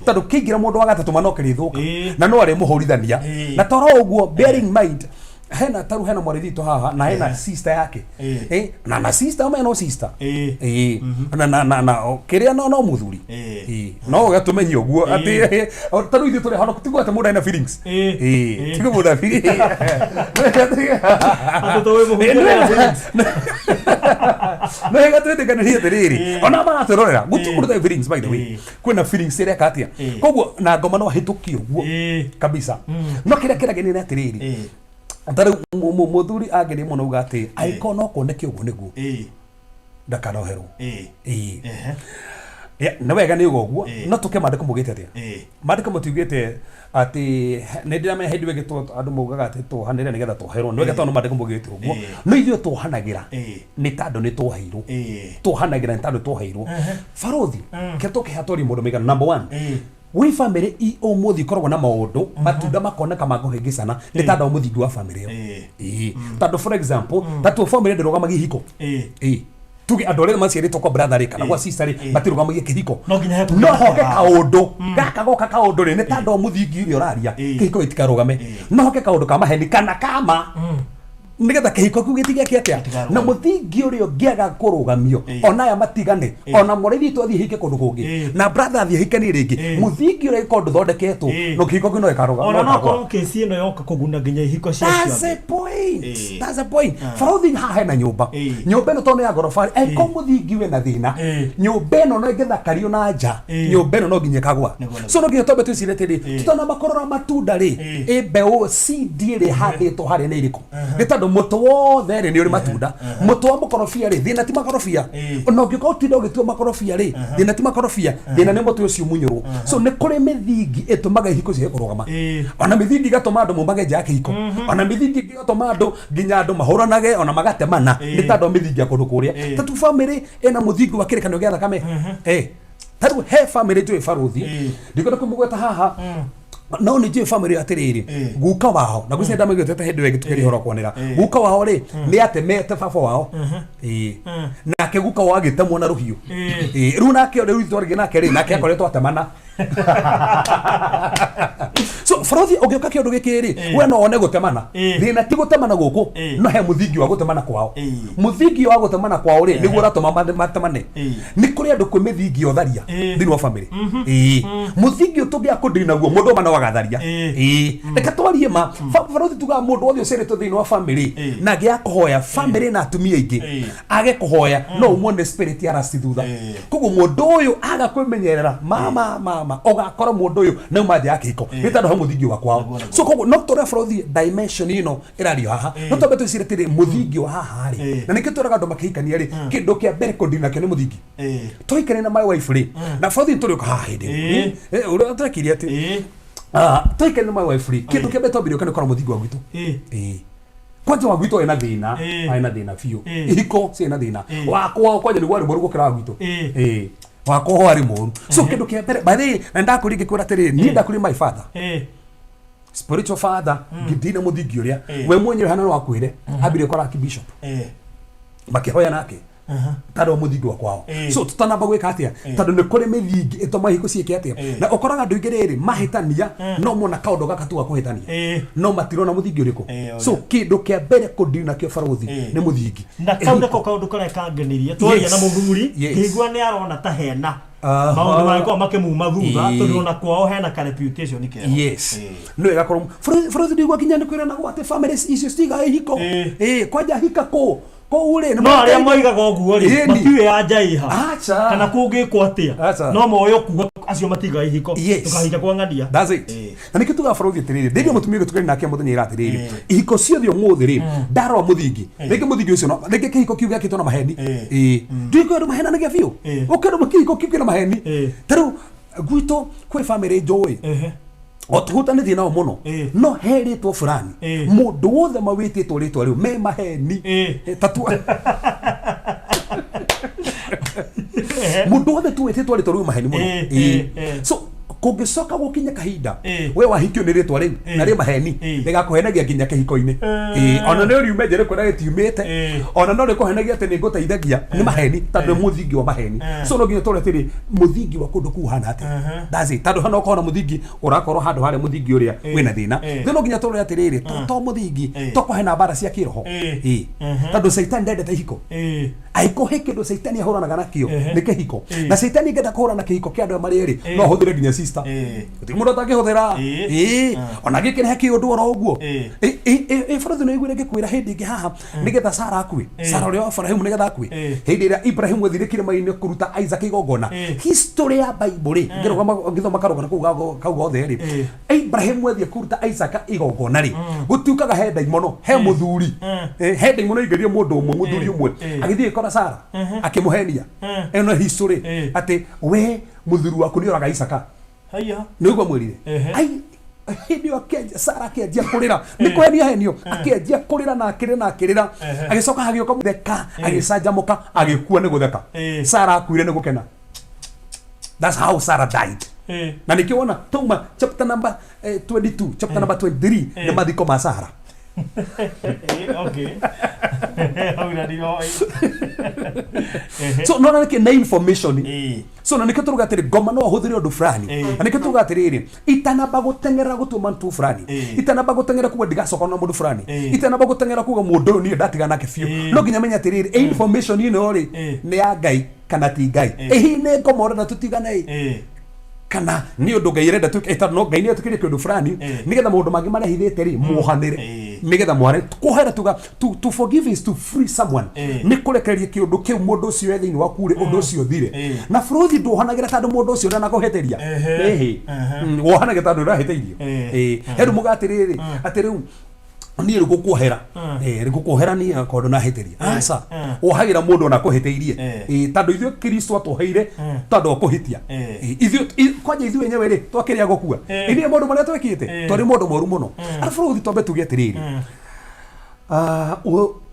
tondũ kĩingĩra mũndũ wa gatatũ ma no kĩrĩthũka na no arĩmũhũrithania na toro ũguo bearing mind hena taru hena mwarĩ witũ haha na hena sister yake na sister ame no sister na kĩrĩa no no mũthuri no ũgatũmenye ũguo atĩ taru ithuĩ tũrĩ hano tiguo atĩ mũndũ ena feelings tiguo mũndũ ena feelings. Atĩ to wĩ mũhunjia wĩna feelings. No wega twĩtĩkanĩrie atĩrĩrĩ ona maratwĩrorera gũtirĩ mũndũ ũtarĩ feelings by the way kwĩna feelings ĩreka atĩa koguo na ngoma no ahĩtũkie ũguo kabisa no kĩrĩa kĩragenia nĩ atĩrĩrĩ ta rĩu mũthuri angenia mũno uga atĩ angĩkorwo no kuoneke ũguo nĩguo. Ndakanoherwo. Ĩĩ. Ehe. Ya, nĩ wega nĩ uga ũguo. Ĩĩ. No tũke maandĩko maugĩte atĩa? Ĩĩ. Maandĩko matiugĩte atĩ nĩ ndĩramenya hĩndĩ ĩngĩ andũ maugaga atĩ tuohanĩre nĩgetha tuoherwo. Nĩ wega tondũ maandĩko maugĩte ũguo. Ĩĩ. No ithuĩ tuohanagĩra Ĩĩ. nĩ tondũ nĩ tuoheirwo. Ĩĩ. Tuohanagĩra nĩ tondũ tuoheirwo. Barothi, kĩrĩa tũkĩha twarie maũndũ maigana. Number one, Ĩĩ. gwĩ bamĩrĩ i ũmũthĩ ikoragwo na maũndũ matunda makoneka ma kũhĩngĩcana nĩ tondũ wa mũthingi wa bamĩrĩ ĩyo. Ĩĩ. Ĩĩ. Tondũ for example, ta tuo bamĩrĩ ndĩrũgamagia ihiko. Ĩĩ. Ĩĩ. Tuge andũ arĩa maciarĩtwo kwa brother rĩ kana gwa sister rĩ Ĩĩ. matirũgamagia kĩhiko. No nginya he No hoke kĩharo. kaũndũ gaka goka kaũndũ rĩ nĩ tondũ wa mũthingi ũrĩa ũraria Ĩĩ. kĩhiko gĩtikarũgame. Ĩĩ. No hoke kaũndũ ka maheni kana kama nigetha kĩhiko kĩu gĩtigeke atĩa Gĩtikarũgame. na mũthingi ũrĩa ũngĩaga kũrũgamio Ĩĩ. ona aya matigane ona mũrĩithi witũ athiĩ hike kũndũ kũngĩ Ĩĩ. na brother athiĩ hikanie rĩngĩ Ĩĩ. mũthingi ũrĩa gĩkorwo ndũthondeketwo Ĩĩ. no kĩhiko kĩu no gĩkarũgama Ona no no gĩkagwa. korwo kesi ĩno yoka kũguna nginya ihiko cia That's ciothe. a point. Ĩĩ. That's a point. Barothi haha hena nyũmba. Ĩĩ. Nyũmba ĩno tondũ nĩ ya ngoroba rĩ, angĩkorwo mũthingi wĩna thĩna, Ĩĩ. nyũmba ĩno no ĩngĩthakario na nja, Ĩĩ. nyũmba ĩno no nginya ĩkagwa. Nĩguo, nĩguo. So no nginya twambe twĩcirie atĩrĩ, Ĩĩ. tũtanamba kũrora matunda rĩ, Ĩĩ. ĩ mbeũ seed ĩrĩa ĩhandĩtwo harĩa nĩ ĩrĩkũ? Nĩ tondũ mũtĩ wothe rĩ nĩ ũrĩ matunda. Mũtĩ wa mũkorobia rĩ, thĩna ti makorobia. Ĩĩ. Ona ũngĩkorwo ũtinda ũgĩtua makorobia rĩ, thĩna ti makorobia, thĩna nĩ mũtĩ ũcio mũnyũrũ. So nĩ kũrĩ mĩthingi ĩtũmaga ihiko ciage kũrũgama. Ĩĩ. Ona mĩthingi ĩgatũma andũ maumage nja ya kĩhiko. Ona mĩthingi ĩngĩ ĩgatũma andũ nginya andũ mahũranage ona magatemana Ĩĩ. nĩ tondũ wa mĩthingi ya kũndũ kũrĩa. Ĩĩ. Ta tu bamĩrĩ ĩna mũthingi wa kĩrĩkanĩro gĩa thakame. Eh. Ta rĩu he bamĩrĩ njũĩ barũthi. Ĩĩ. Ndikwenda kũmũgweta haha. No nĩ njũĩ bamĩrĩ atĩrĩrĩ, Ĩĩ. guka wao na gwĩciria ndamũigĩte hĩndĩ ĩyo ĩngĩ tũkĩaria ũhoro wa kwanĩra. Ĩĩ. Guka wao rĩ nĩ atemete baba wao. Ĩĩ. Nake guka wao agĩtemwo na rũhiũ. Ĩĩ. Ĩĩ. Rĩu nake rĩu twaririe nake rĩ nake akoretwo atemana. So barothi ũngĩũka kĩũndũ gĩkĩ rĩ Ĩĩ. we no one gũtemana. Ĩĩ. Thĩna ti gũtemana gũkũ Ĩĩ. no he mũthingi wa gũtemana kwao. Ĩĩ. Mũthingi wa gũtemana kwao rĩ nĩguo ũratũma matemane. Ĩĩ. Nĩ kũrĩ andũ kwĩ mĩthingi ya ũtharia Ĩĩ. thĩinĩ wa bamĩrĩ. Ĩĩ. Mũthingi ũyũ tũngĩaga kũndiri naguo mũndũ ũma no agatharia. Ĩĩ. Ĩĩ. Reke twarie ma. Barothi tugaga mũndũ wothe ũciarĩtwo thĩinĩ wa bamĩrĩ Ĩĩ. na angĩaga kũhoya bamĩrĩ na atumia aingĩ Ĩĩ. age kũhoya no ũmuone spirit ya rust thutha. Ĩĩ. Koguo mũndũ ũyũ aga kwĩmenyerera mama mama ũgakora mũndũ ũyũ nauma nja ya kĩhiko nĩ tondũ he mũthingi wa kwao. Nĩguo, nĩguo. So koguo no tũrore barothi dimension ĩno ĩrario haha no twambe twĩcirie atĩrĩ mũthingi wa haha rĩ Ĩĩ. na nĩkĩo twĩraga andũ makĩhikania rĩ kĩndũ kĩa mbere kũndini nakĩo nĩ mũthingi. Ĩĩ. Tũhikania na my wife rĩ na barothi nĩtũrĩũka haha hĩndĩ Ĩĩ. ĩyo. Ũrĩa twekire atĩ Ĩĩ. tũhikania na my wife rĩ kĩndũ kĩa mbere twambire ũka nĩ kũrora mũthingi wa gwitũ. Ĩĩ. Ĩĩ. Kwanja wa gwitũ ena thĩna Ĩĩ. ena thĩna biũ Ĩĩ. ihiko ciĩna thĩna Ĩĩ. wakwa kwanja nĩguo warĩ mũru gũkĩra wa gwitũ. Ĩĩ. Ĩĩ. Wakwa warĩ mũru. So kĩndũ kĩa mbere by the way na ndakũria ngĩkwĩra atĩrĩrĩ niĩ ndakũria my father Ĩĩ. spiritual father ngĩndina mũthingi ũrĩa Ĩĩ. we mwenyewe hana no akwĩre ambire kora archbishop Ĩĩ. makĩhoya nake tondũ wa mũthingi wa kwao. Ĩĩ. So tũtanamba gwĩka atĩa tondũ nĩ kũrĩ mĩthingi ĩtũmaga ihiko ciĩke atĩa Ĩĩ. na ũkoraga andũ aingĩ rĩrĩ mahĩtania no mona kaũndũ gaka tu ga kũhĩtania Ĩĩ. no matirona mũthingi ũrĩkũ. Ĩĩ, So kĩndũ kĩa mbere kũndiri nakĩo barothi Ĩĩ. nĩ mũthingi. Na kau nĩko kaũndũ karĩa kangenirie twaria Yes. na mũthuri Yes. ngĩigua nĩ arona ta hena Aha. maũndũ mangĩkorwo makĩmuma thutha Ĩĩ. tondũ ona kwao hena ka reputation kega. Yes. Ĩĩ. No ĩgakorwo barothi ndiguo nginya nĩ kwĩranagwo atĩ family icio citigaga ihiko. Ĩĩ. Ĩĩ, kwanja hika kũ kũu rĩ nĩ No arĩa moĩkaine. moigaga ũguo rĩ Ĩni. matiũĩ anja ĩha Acha. kana kũngĩkwo atĩa Acha. no moĩ kuga acio matigaga ihiko Yes. ndũkahika kwa ng'ania. That's it. Ĩĩ. Na nĩkĩo tugaga barothi atĩrĩrĩ ndĩrio mũtumia ũngĩ tũkĩaria nake mũthenya ira atĩrĩrĩ Ĩĩ. ihiko ciothe ũmũthĩ rĩ ndarora mũthingi rĩngĩ mũthingi ũcio rĩngĩ kĩhiko kĩu gĩakĩtwo na maheni. Ĩĩ. Ĩĩ. Ndiũĩ kwĩ andũ mahenanagia biũ. Ĩĩ. Ũkĩrwo kĩhiko kĩu kĩna maheni. Ĩĩ. Ta rĩu gwitũ kwĩ bamĩrĩ njũĩ Ehe. o tũhutanĩtie nao mũno Ĩĩ. no he rĩtwa fulani Ĩĩ. mũndũ wothe mawĩtĩtwo rĩtwa rĩu me maheni. Ĩĩ. Tatua mũndũ wothe tu wĩtĩtwo rĩtwa rĩu maheni mũno. Ĩĩ, Ĩĩ. ĩĩ, ĩĩ. So kũngĩcoka gũkinya kahinda Ĩĩ. we wahikio nĩ rĩtwa rĩu Ĩĩ. na rĩ maheni Ĩĩ. rĩgakũhenagia nginya kĩhiko-inĩ. Ĩĩ. Ona no riume nja rĩkwĩra gĩtiumĩte Ĩĩ. ona no rĩkũhenagia atĩ nĩ ngũteithagia nĩ maheni tondũ nĩ mũthingi wa maheni. So no nginya tũrore atĩrĩ mũthingi wa kũndũ kũu ũhana atĩa. That's it. Tondũ hana ũkona mũthingi ũrakorwo handũ harĩa mũthingi ũrĩa wĩna thĩna. Ĩĩ. Then no nginya tũrore atĩrĩrĩ to mũthingi Ĩĩ. to kũhena mbara cia kĩroho. Ĩĩ. Ĩĩ. Tondũ caitani ndendete ihiko. Ĩĩ. Angĩkorwo he kĩndũ caitani ahũranaga nakĩo Ehe. nĩ kĩhiko Ĩĩ. na caitani angĩenda kũhũrana kĩhiko kĩa andũ aya marĩ erĩ Ĩĩ. no ahũthĩre nginya sister. sister. Ĩĩ. Gũtirĩ mũndũ atangĩhũthĩra. Ĩĩ. Ĩĩ. Ona gĩkĩrehe kĩũndũ oro ũguo. Ĩĩ. Ĩ- ĩ- ĩ- ĩ, bũrũri nĩ ũiguire ngĩkwĩra hĩndĩ ĩngĩ haha nĩgetha Sara akue. Sara ũrĩa wa Ibrahimu nĩgetha akue. Ĩĩ. Hĩndĩ ĩrĩa Ibrahimu athire kĩrĩma-inĩ kũruta Isaac igongona. Ĩĩ. History ya Bible rĩ, ngĩrũgama ngĩthoma karũgano kau kau gothe rĩ. Ĩĩ. Ibrahimu athiĩ kũruta Isaac igongona rĩ, gũtuĩkaga he ndaimono, he mũthuri. He ndaimono ingĩrie mũndũ ũmwe, mũthuri ũmwe. Agĩthiĩ agĩkora Sara, akĩmũhenia. Ĩno history atĩ we mũthuri waku nĩ oraga Isaka. Haiya. Nĩ ũguo amwĩrire. Ai, hĩndĩ ĩyo akĩanjia Sara akĩanjia kũrĩra nĩ kũhenia henio akĩanjia kũrĩra na akĩrĩra na akĩrĩra agĩcoka hagĩũka mũtheka agĩcanjamũka agĩkua nĩ gũtheka. Sara akuire nĩ gũkena. That's how Sarah died. Na nĩkĩo wona tauma chapter number 22, chapter number 23 nĩ mathiko ma Sara. Okay. Hau na ndiroĩ. So nona nĩkĩ nĩ information. Ĩĩ. So na nĩkĩo tũruga atĩrĩ ngoma no ahũthĩre ũndũ fulani. Ĩĩ. Na nĩkĩo tuga atĩrĩrĩ itanamba gũteng'era gũtua mtu fulani, Ĩĩ. itanamba gũteng'era kuga ndigacoka na mũndũ fulani, Ĩĩ. itanamba gũteng'era kuga mũndũ ũyũ niĩ ndatigana nake biũ, Ĩĩ. no nginya menye atĩrĩrĩ ĩ information ĩno rĩ Ĩĩ. nĩ ya Ngai kana ti Ngai. Ĩĩ. Ĩ hihi nĩ ngoma ũrenda tũtigane ĩ Ĩĩ. kana nĩ ũndũ Ngai arenda twĩke tondũ no Ngai nĩ etĩkĩrie kĩũndũ fulani Ĩĩ. nĩgetha maũndũ mangĩ marĩa ahithĩte rĩ muohanĩre Ĩĩ. nĩgetha muohanĩre kuohera tuga to forgive is to free someone. Ĩĩ. Nĩ kũrekereria kĩũndũ kĩu mũndũ ũcio e thĩinĩ waku rĩ ũndũ ũcio ũthire. Ĩĩ. Na bũrũthi ndwohanagĩra tondũ mũndũ ũcio ndanakũhĩtĩria. Ehe. Ĩhĩ. Ehe. Wohanagĩra tondũ ũrahĩtĩirio. Ĩĩ. Ĩĩ. He rĩu mũga atĩrĩrĩ atĩ rĩu niĩ rĩu ngũkuohera. Ĩĩ, rĩu ngũkuohera niĩ akorwo ndũnahĩtĩria. Aca. Wohagĩra mũndũ ona akũhĩtĩirie. Ĩĩ, tondũ ithuĩ Kristo atwoheire tondũ wa kũhĩtia. Ĩĩ, ithuĩ kwanja ithuĩ enyewe rĩ twakĩrĩ a gũkua. Ithuĩ maũndũ marĩa twĩkĩte twarĩ maũndũ moru mũno. Arabu rĩu twambe tuge atĩrĩrĩ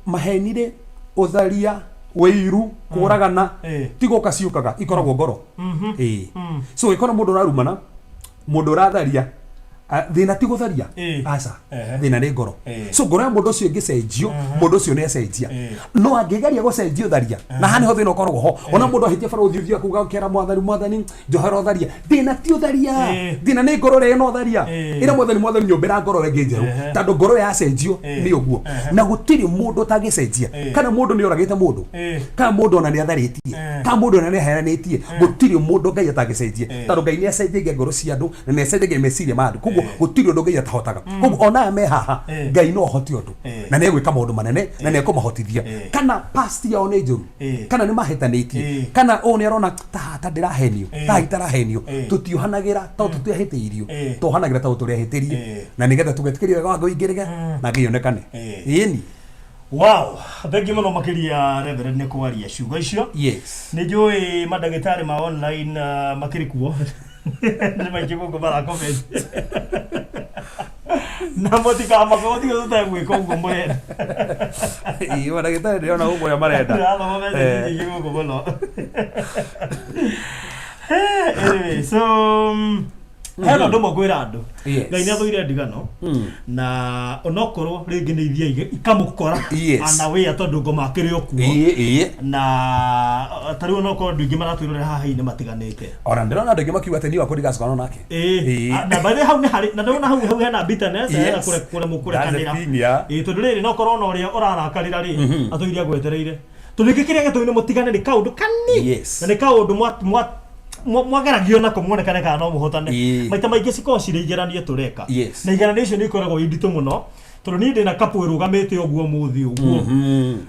maheni rĩ, ũtharia, wĩiru, kũragana ti gũka ciũkaga, ikoragwo ngoro. Ĩĩ. So ũngĩkora mũndũ ũrarumana, mũndũ ũratharia, thĩna ti gũtharia. Aca. Thĩna nĩ ngoro. So ngoro ya mũndũ ũcio ĩngĩcenjio, mũndũ ũcio nĩ acenjia. No angĩgeria gũcenjia ũtharia, na haha nĩho thĩna ũkoragwo ho. Ona mũndũ ahĩtia bara ũthiĩ ũthiĩ akuga ũkera mwathani, mwathani njohera ũtharia. Thĩna ti ũtharia. Thĩna nĩ ngoro ĩrĩa ĩna ũtharia. Ĩra mwathani, mwathani nyũmbĩra ngoro ĩngĩ njerũ. Tondũ ngoro yacenjio nĩ ũguo. Na gũtirĩ mũndũ ũtangĩcenjia. Kana mũndũ nĩ oragĩte mũndũ, kana mũndũ ona nĩ atharĩtie, kana mũndũ ona nĩ aheanĩtie, gũtirĩ mũndũ Ngai atangĩcenjia. Tondũ Ngai nĩ acenjagia ngoro cia andũ na nĩ acenjagia meciria ma andũ. Koguo gũtirĩ ũndũ Ngai atahotaga. Koguo ona aya me haha, Ngai no ahote ũndũ. Na nĩ egwĩka maũndũ manene na nĩ ekũmahotithia. Kana past yao nĩ njũru, kana nĩ mahĩtanĩtie, kana ũũ nĩ arona ta ta ndĩrahenio, ta itarahenio, tũtiohanagĩra tondũ tũtiahĩtĩirio, twohanagĩra tondũ tũrĩahĩtĩrie. Na nĩgetha tũgetĩkĩria wega wa Ngai ũingĩrĩre na Ngai onekane. Ĩni. Wow, thengiũ mũno makĩria Reverend nĩ kwaria ciugo icio. Yes. Nĩ njũĩ mandagĩtarĩ ma online makĩrĩ kuo. Nĩ maingĩ gũkũ mara comment. Na mũtikamake mũtige tũtegwĩka ũguo mũrenda. Ĩĩ, mandagĩtarĩ ndĩrona gũkũ ũrĩa marenda. Ndĩrathoma message nyingĩ gũkũ mũno. Anyway, so hena ũndũ ũmwe ngwĩra andũ. Yes. Ngai nĩ athũire ndigano na onokorwo rĩngĩ nĩ ithiaga ikamũkora Yes. anawĩa tondũ ngoma akĩrĩ o kuo. Ĩĩ, ĩĩ. Na ta rĩu onokorwo andũ aingĩ maratwĩrorera haha hihi nĩ matiganĩte. Ona ndĩrona andũ aingĩ makiuga atĩ niĩ wakwa ndigacokana nake. Ĩĩ. Ĩĩ. Na by the way hau nĩ harĩ na ndĩrona hau hau hena bitterness hena Yes. kũremwo That's the kũrekanĩra. thing, yeah. Ĩĩ, tondũ rĩrĩ no korwo ona ũrĩa ũrarakarĩra rĩ atũire agwetereire. Tondũ rĩngĩ kĩrĩa gĩtũmire mũtigane nĩ kaũndũ kanini. Yes. Na nĩ kaũndũ mwageragio nako muonekane kana no mũhotane. Ĩĩ. Maita maingĩ cikoragwo cirĩ igeranio tũreka. Yes. Na igeranio icio nĩ ikoragwo i nditũ mũno tondũ niĩ ndĩna kapu ĩrũgamĩte ũguo ũmũthĩ ũguo.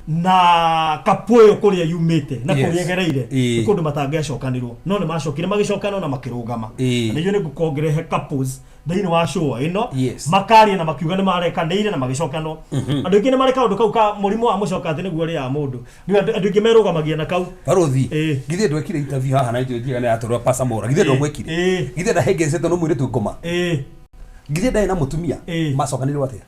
Na kapu ĩyo kũrĩa yumĩte na Yes. kũrĩa ĩgereire Ĩĩ. nĩ kũndũ matangĩacokanĩrwo no nĩ macokire magĩcokana na makĩrũgama. Ĩĩ. Na nĩguo nĩ ngũkongerehe couples thĩinĩ wa show ĩno Yes. makaria na makiuga nĩ marekanĩire na magĩcokanwo. Andũ aingĩ nĩ marĩ kaũndũ kau ka mũrimũ wa mũcoka atĩ nĩguo ũrĩaga mũndũ. Rĩu andũ aingĩ merũgamagia na kau. Barothi, Ĩĩ. githĩ ndwekire interview haha na njũĩ njiga nĩ yatũrwa Pastor Mora, githĩ ndwamwĩkire? Ĩĩ. Githĩ ndahĩngĩcĩtwo nĩ mũirĩtu ngoma? Ĩĩ. Githĩ ndarĩ na mũtumia? Ĩĩ. Macokanĩirwo atĩa?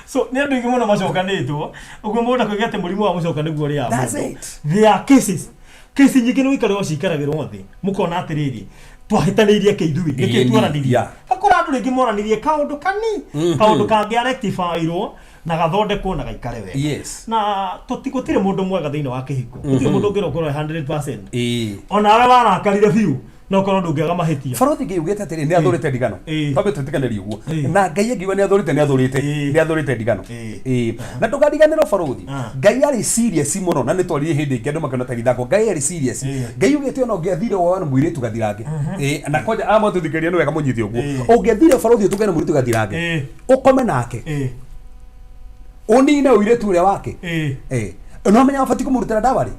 So nĩ andũ aingĩ mũno macokanĩtwo ũguo mũndũ akoiga atĩ mũrimũ wa mũcoka nĩguo ũrĩaga That's mũndũ. it. There are cases. Kesi nyingĩ nĩ gũikarĩrwo ciikaragĩrwo thĩ mũkona atĩrĩrĩ twahĩtanĩirie kĩ ithuĩ nĩkĩ Ĩni, twaranirie yeah. hakũra andũ rĩngĩ moranirie kaũndũ kani kaũndũ kangĩ rectify-irwo na gathondekwo na gaikare wega. Yes. Na gũtirĩ mũndũ mwega thĩinĩ wa kĩhiko. Gũtirĩ mũndũ ũngĩrwo ũkorwo 100%. Ĩĩ. Onawe warakarire biũ No korwo ndũngĩaga mahĩtia. Barothi Ngai augĩte atĩrĩ, nĩ athũrĩte ndigano. Twambe twĩtĩkanĩrie ũguo. Na Ngai angiuga nĩ athũrĩte, nĩ athũrĩte. Nĩ athũrĩte ndigano. Ĩĩ. Na ndũkariganĩrwo barothi, Ngai arĩ serious mũno, na nĩ twaririe hĩndĩ ĩngĩ andũ makĩona ta ithako. Ngai arĩ serious. Ngai augĩte ona ũngĩathire woe na mũirĩtu gathirange. Ĩĩ, na kwanja aya matũthikĩrĩria nĩ wega mũnyite ũguo. Ũngĩathire barothi ũtũngane na mũirĩtu gathirange, ũkome nake, ũnine ũirĩtu ũrĩa wake. Ĩĩ. No menya wabatiĩ kũmũrutĩra ndawa rĩ?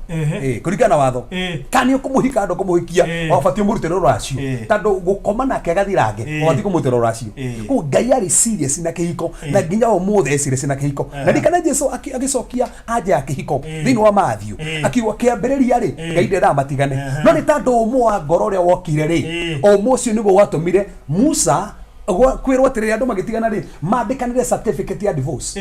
Ĩĩ, kũringana na watho. Kana nĩ ũkũmũhika andũ kũmũhikia, wabatiĩ ũmũrutĩre rũracio. Tondũ gũkoma nake agathirange, wabatiĩ kũmũrutĩra rũracio. Koguo Ngai arĩ serious na kĩhiko, na nginya ũmũthĩ e serious na kĩhiko. Na ririkana Jesu agĩcokia anja ya kĩhiko thĩinĩ wa Matthew, akiuga kĩambĩrĩria rĩ, Ngai ndendaga matigane. No nĩ tondũ ũmũ wa ngoro ũrĩa wokire rĩ, ũmũ ũcio nĩguo watũmire Musa kwĩrwo atĩrĩrĩ, andũ magĩtigana rĩ, mandĩkanĩre certificate ya divorce.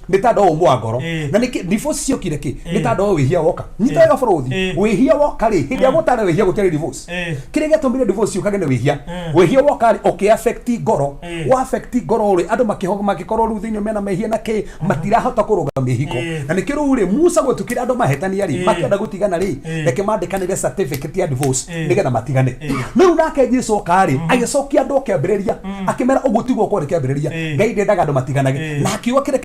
Nĩ tondũ wa ũmũ wa ngoro. Na nĩkĩ divorce ciokire kĩ? Nĩ tondũ wa wĩhia woka. Nyita wega bũrũthi. Wĩhia woka rĩ, hĩndĩ ĩrĩa gũtarĩ wĩhia gũtiarĩ divorce. Kĩrĩa gĩatũmire divorce yũkage nĩ wĩhia. Wĩhia woka rĩ, ũkĩ affect ngoro. Wa affect ngoro rĩ, andũ makĩkorwo rĩu thĩinĩ mena mehia na kĩ, matirahota kũrũgamia ihiko. Na nĩkĩo rĩu rĩ, Musa gwĩtũkĩra andũ mahetania rĩ, makĩenda gũtigana rĩ, reke mandĩkanĩre certificate ya divorce nĩgetha matigane. No rĩu nake Jesu oka rĩ, agĩcokia andũ kĩambĩrĩria, akĩmera ũguo tiguo kwarĩ kĩambĩrĩria. Ngai ndendaga andũ matiganage. Na akiuga kĩrĩa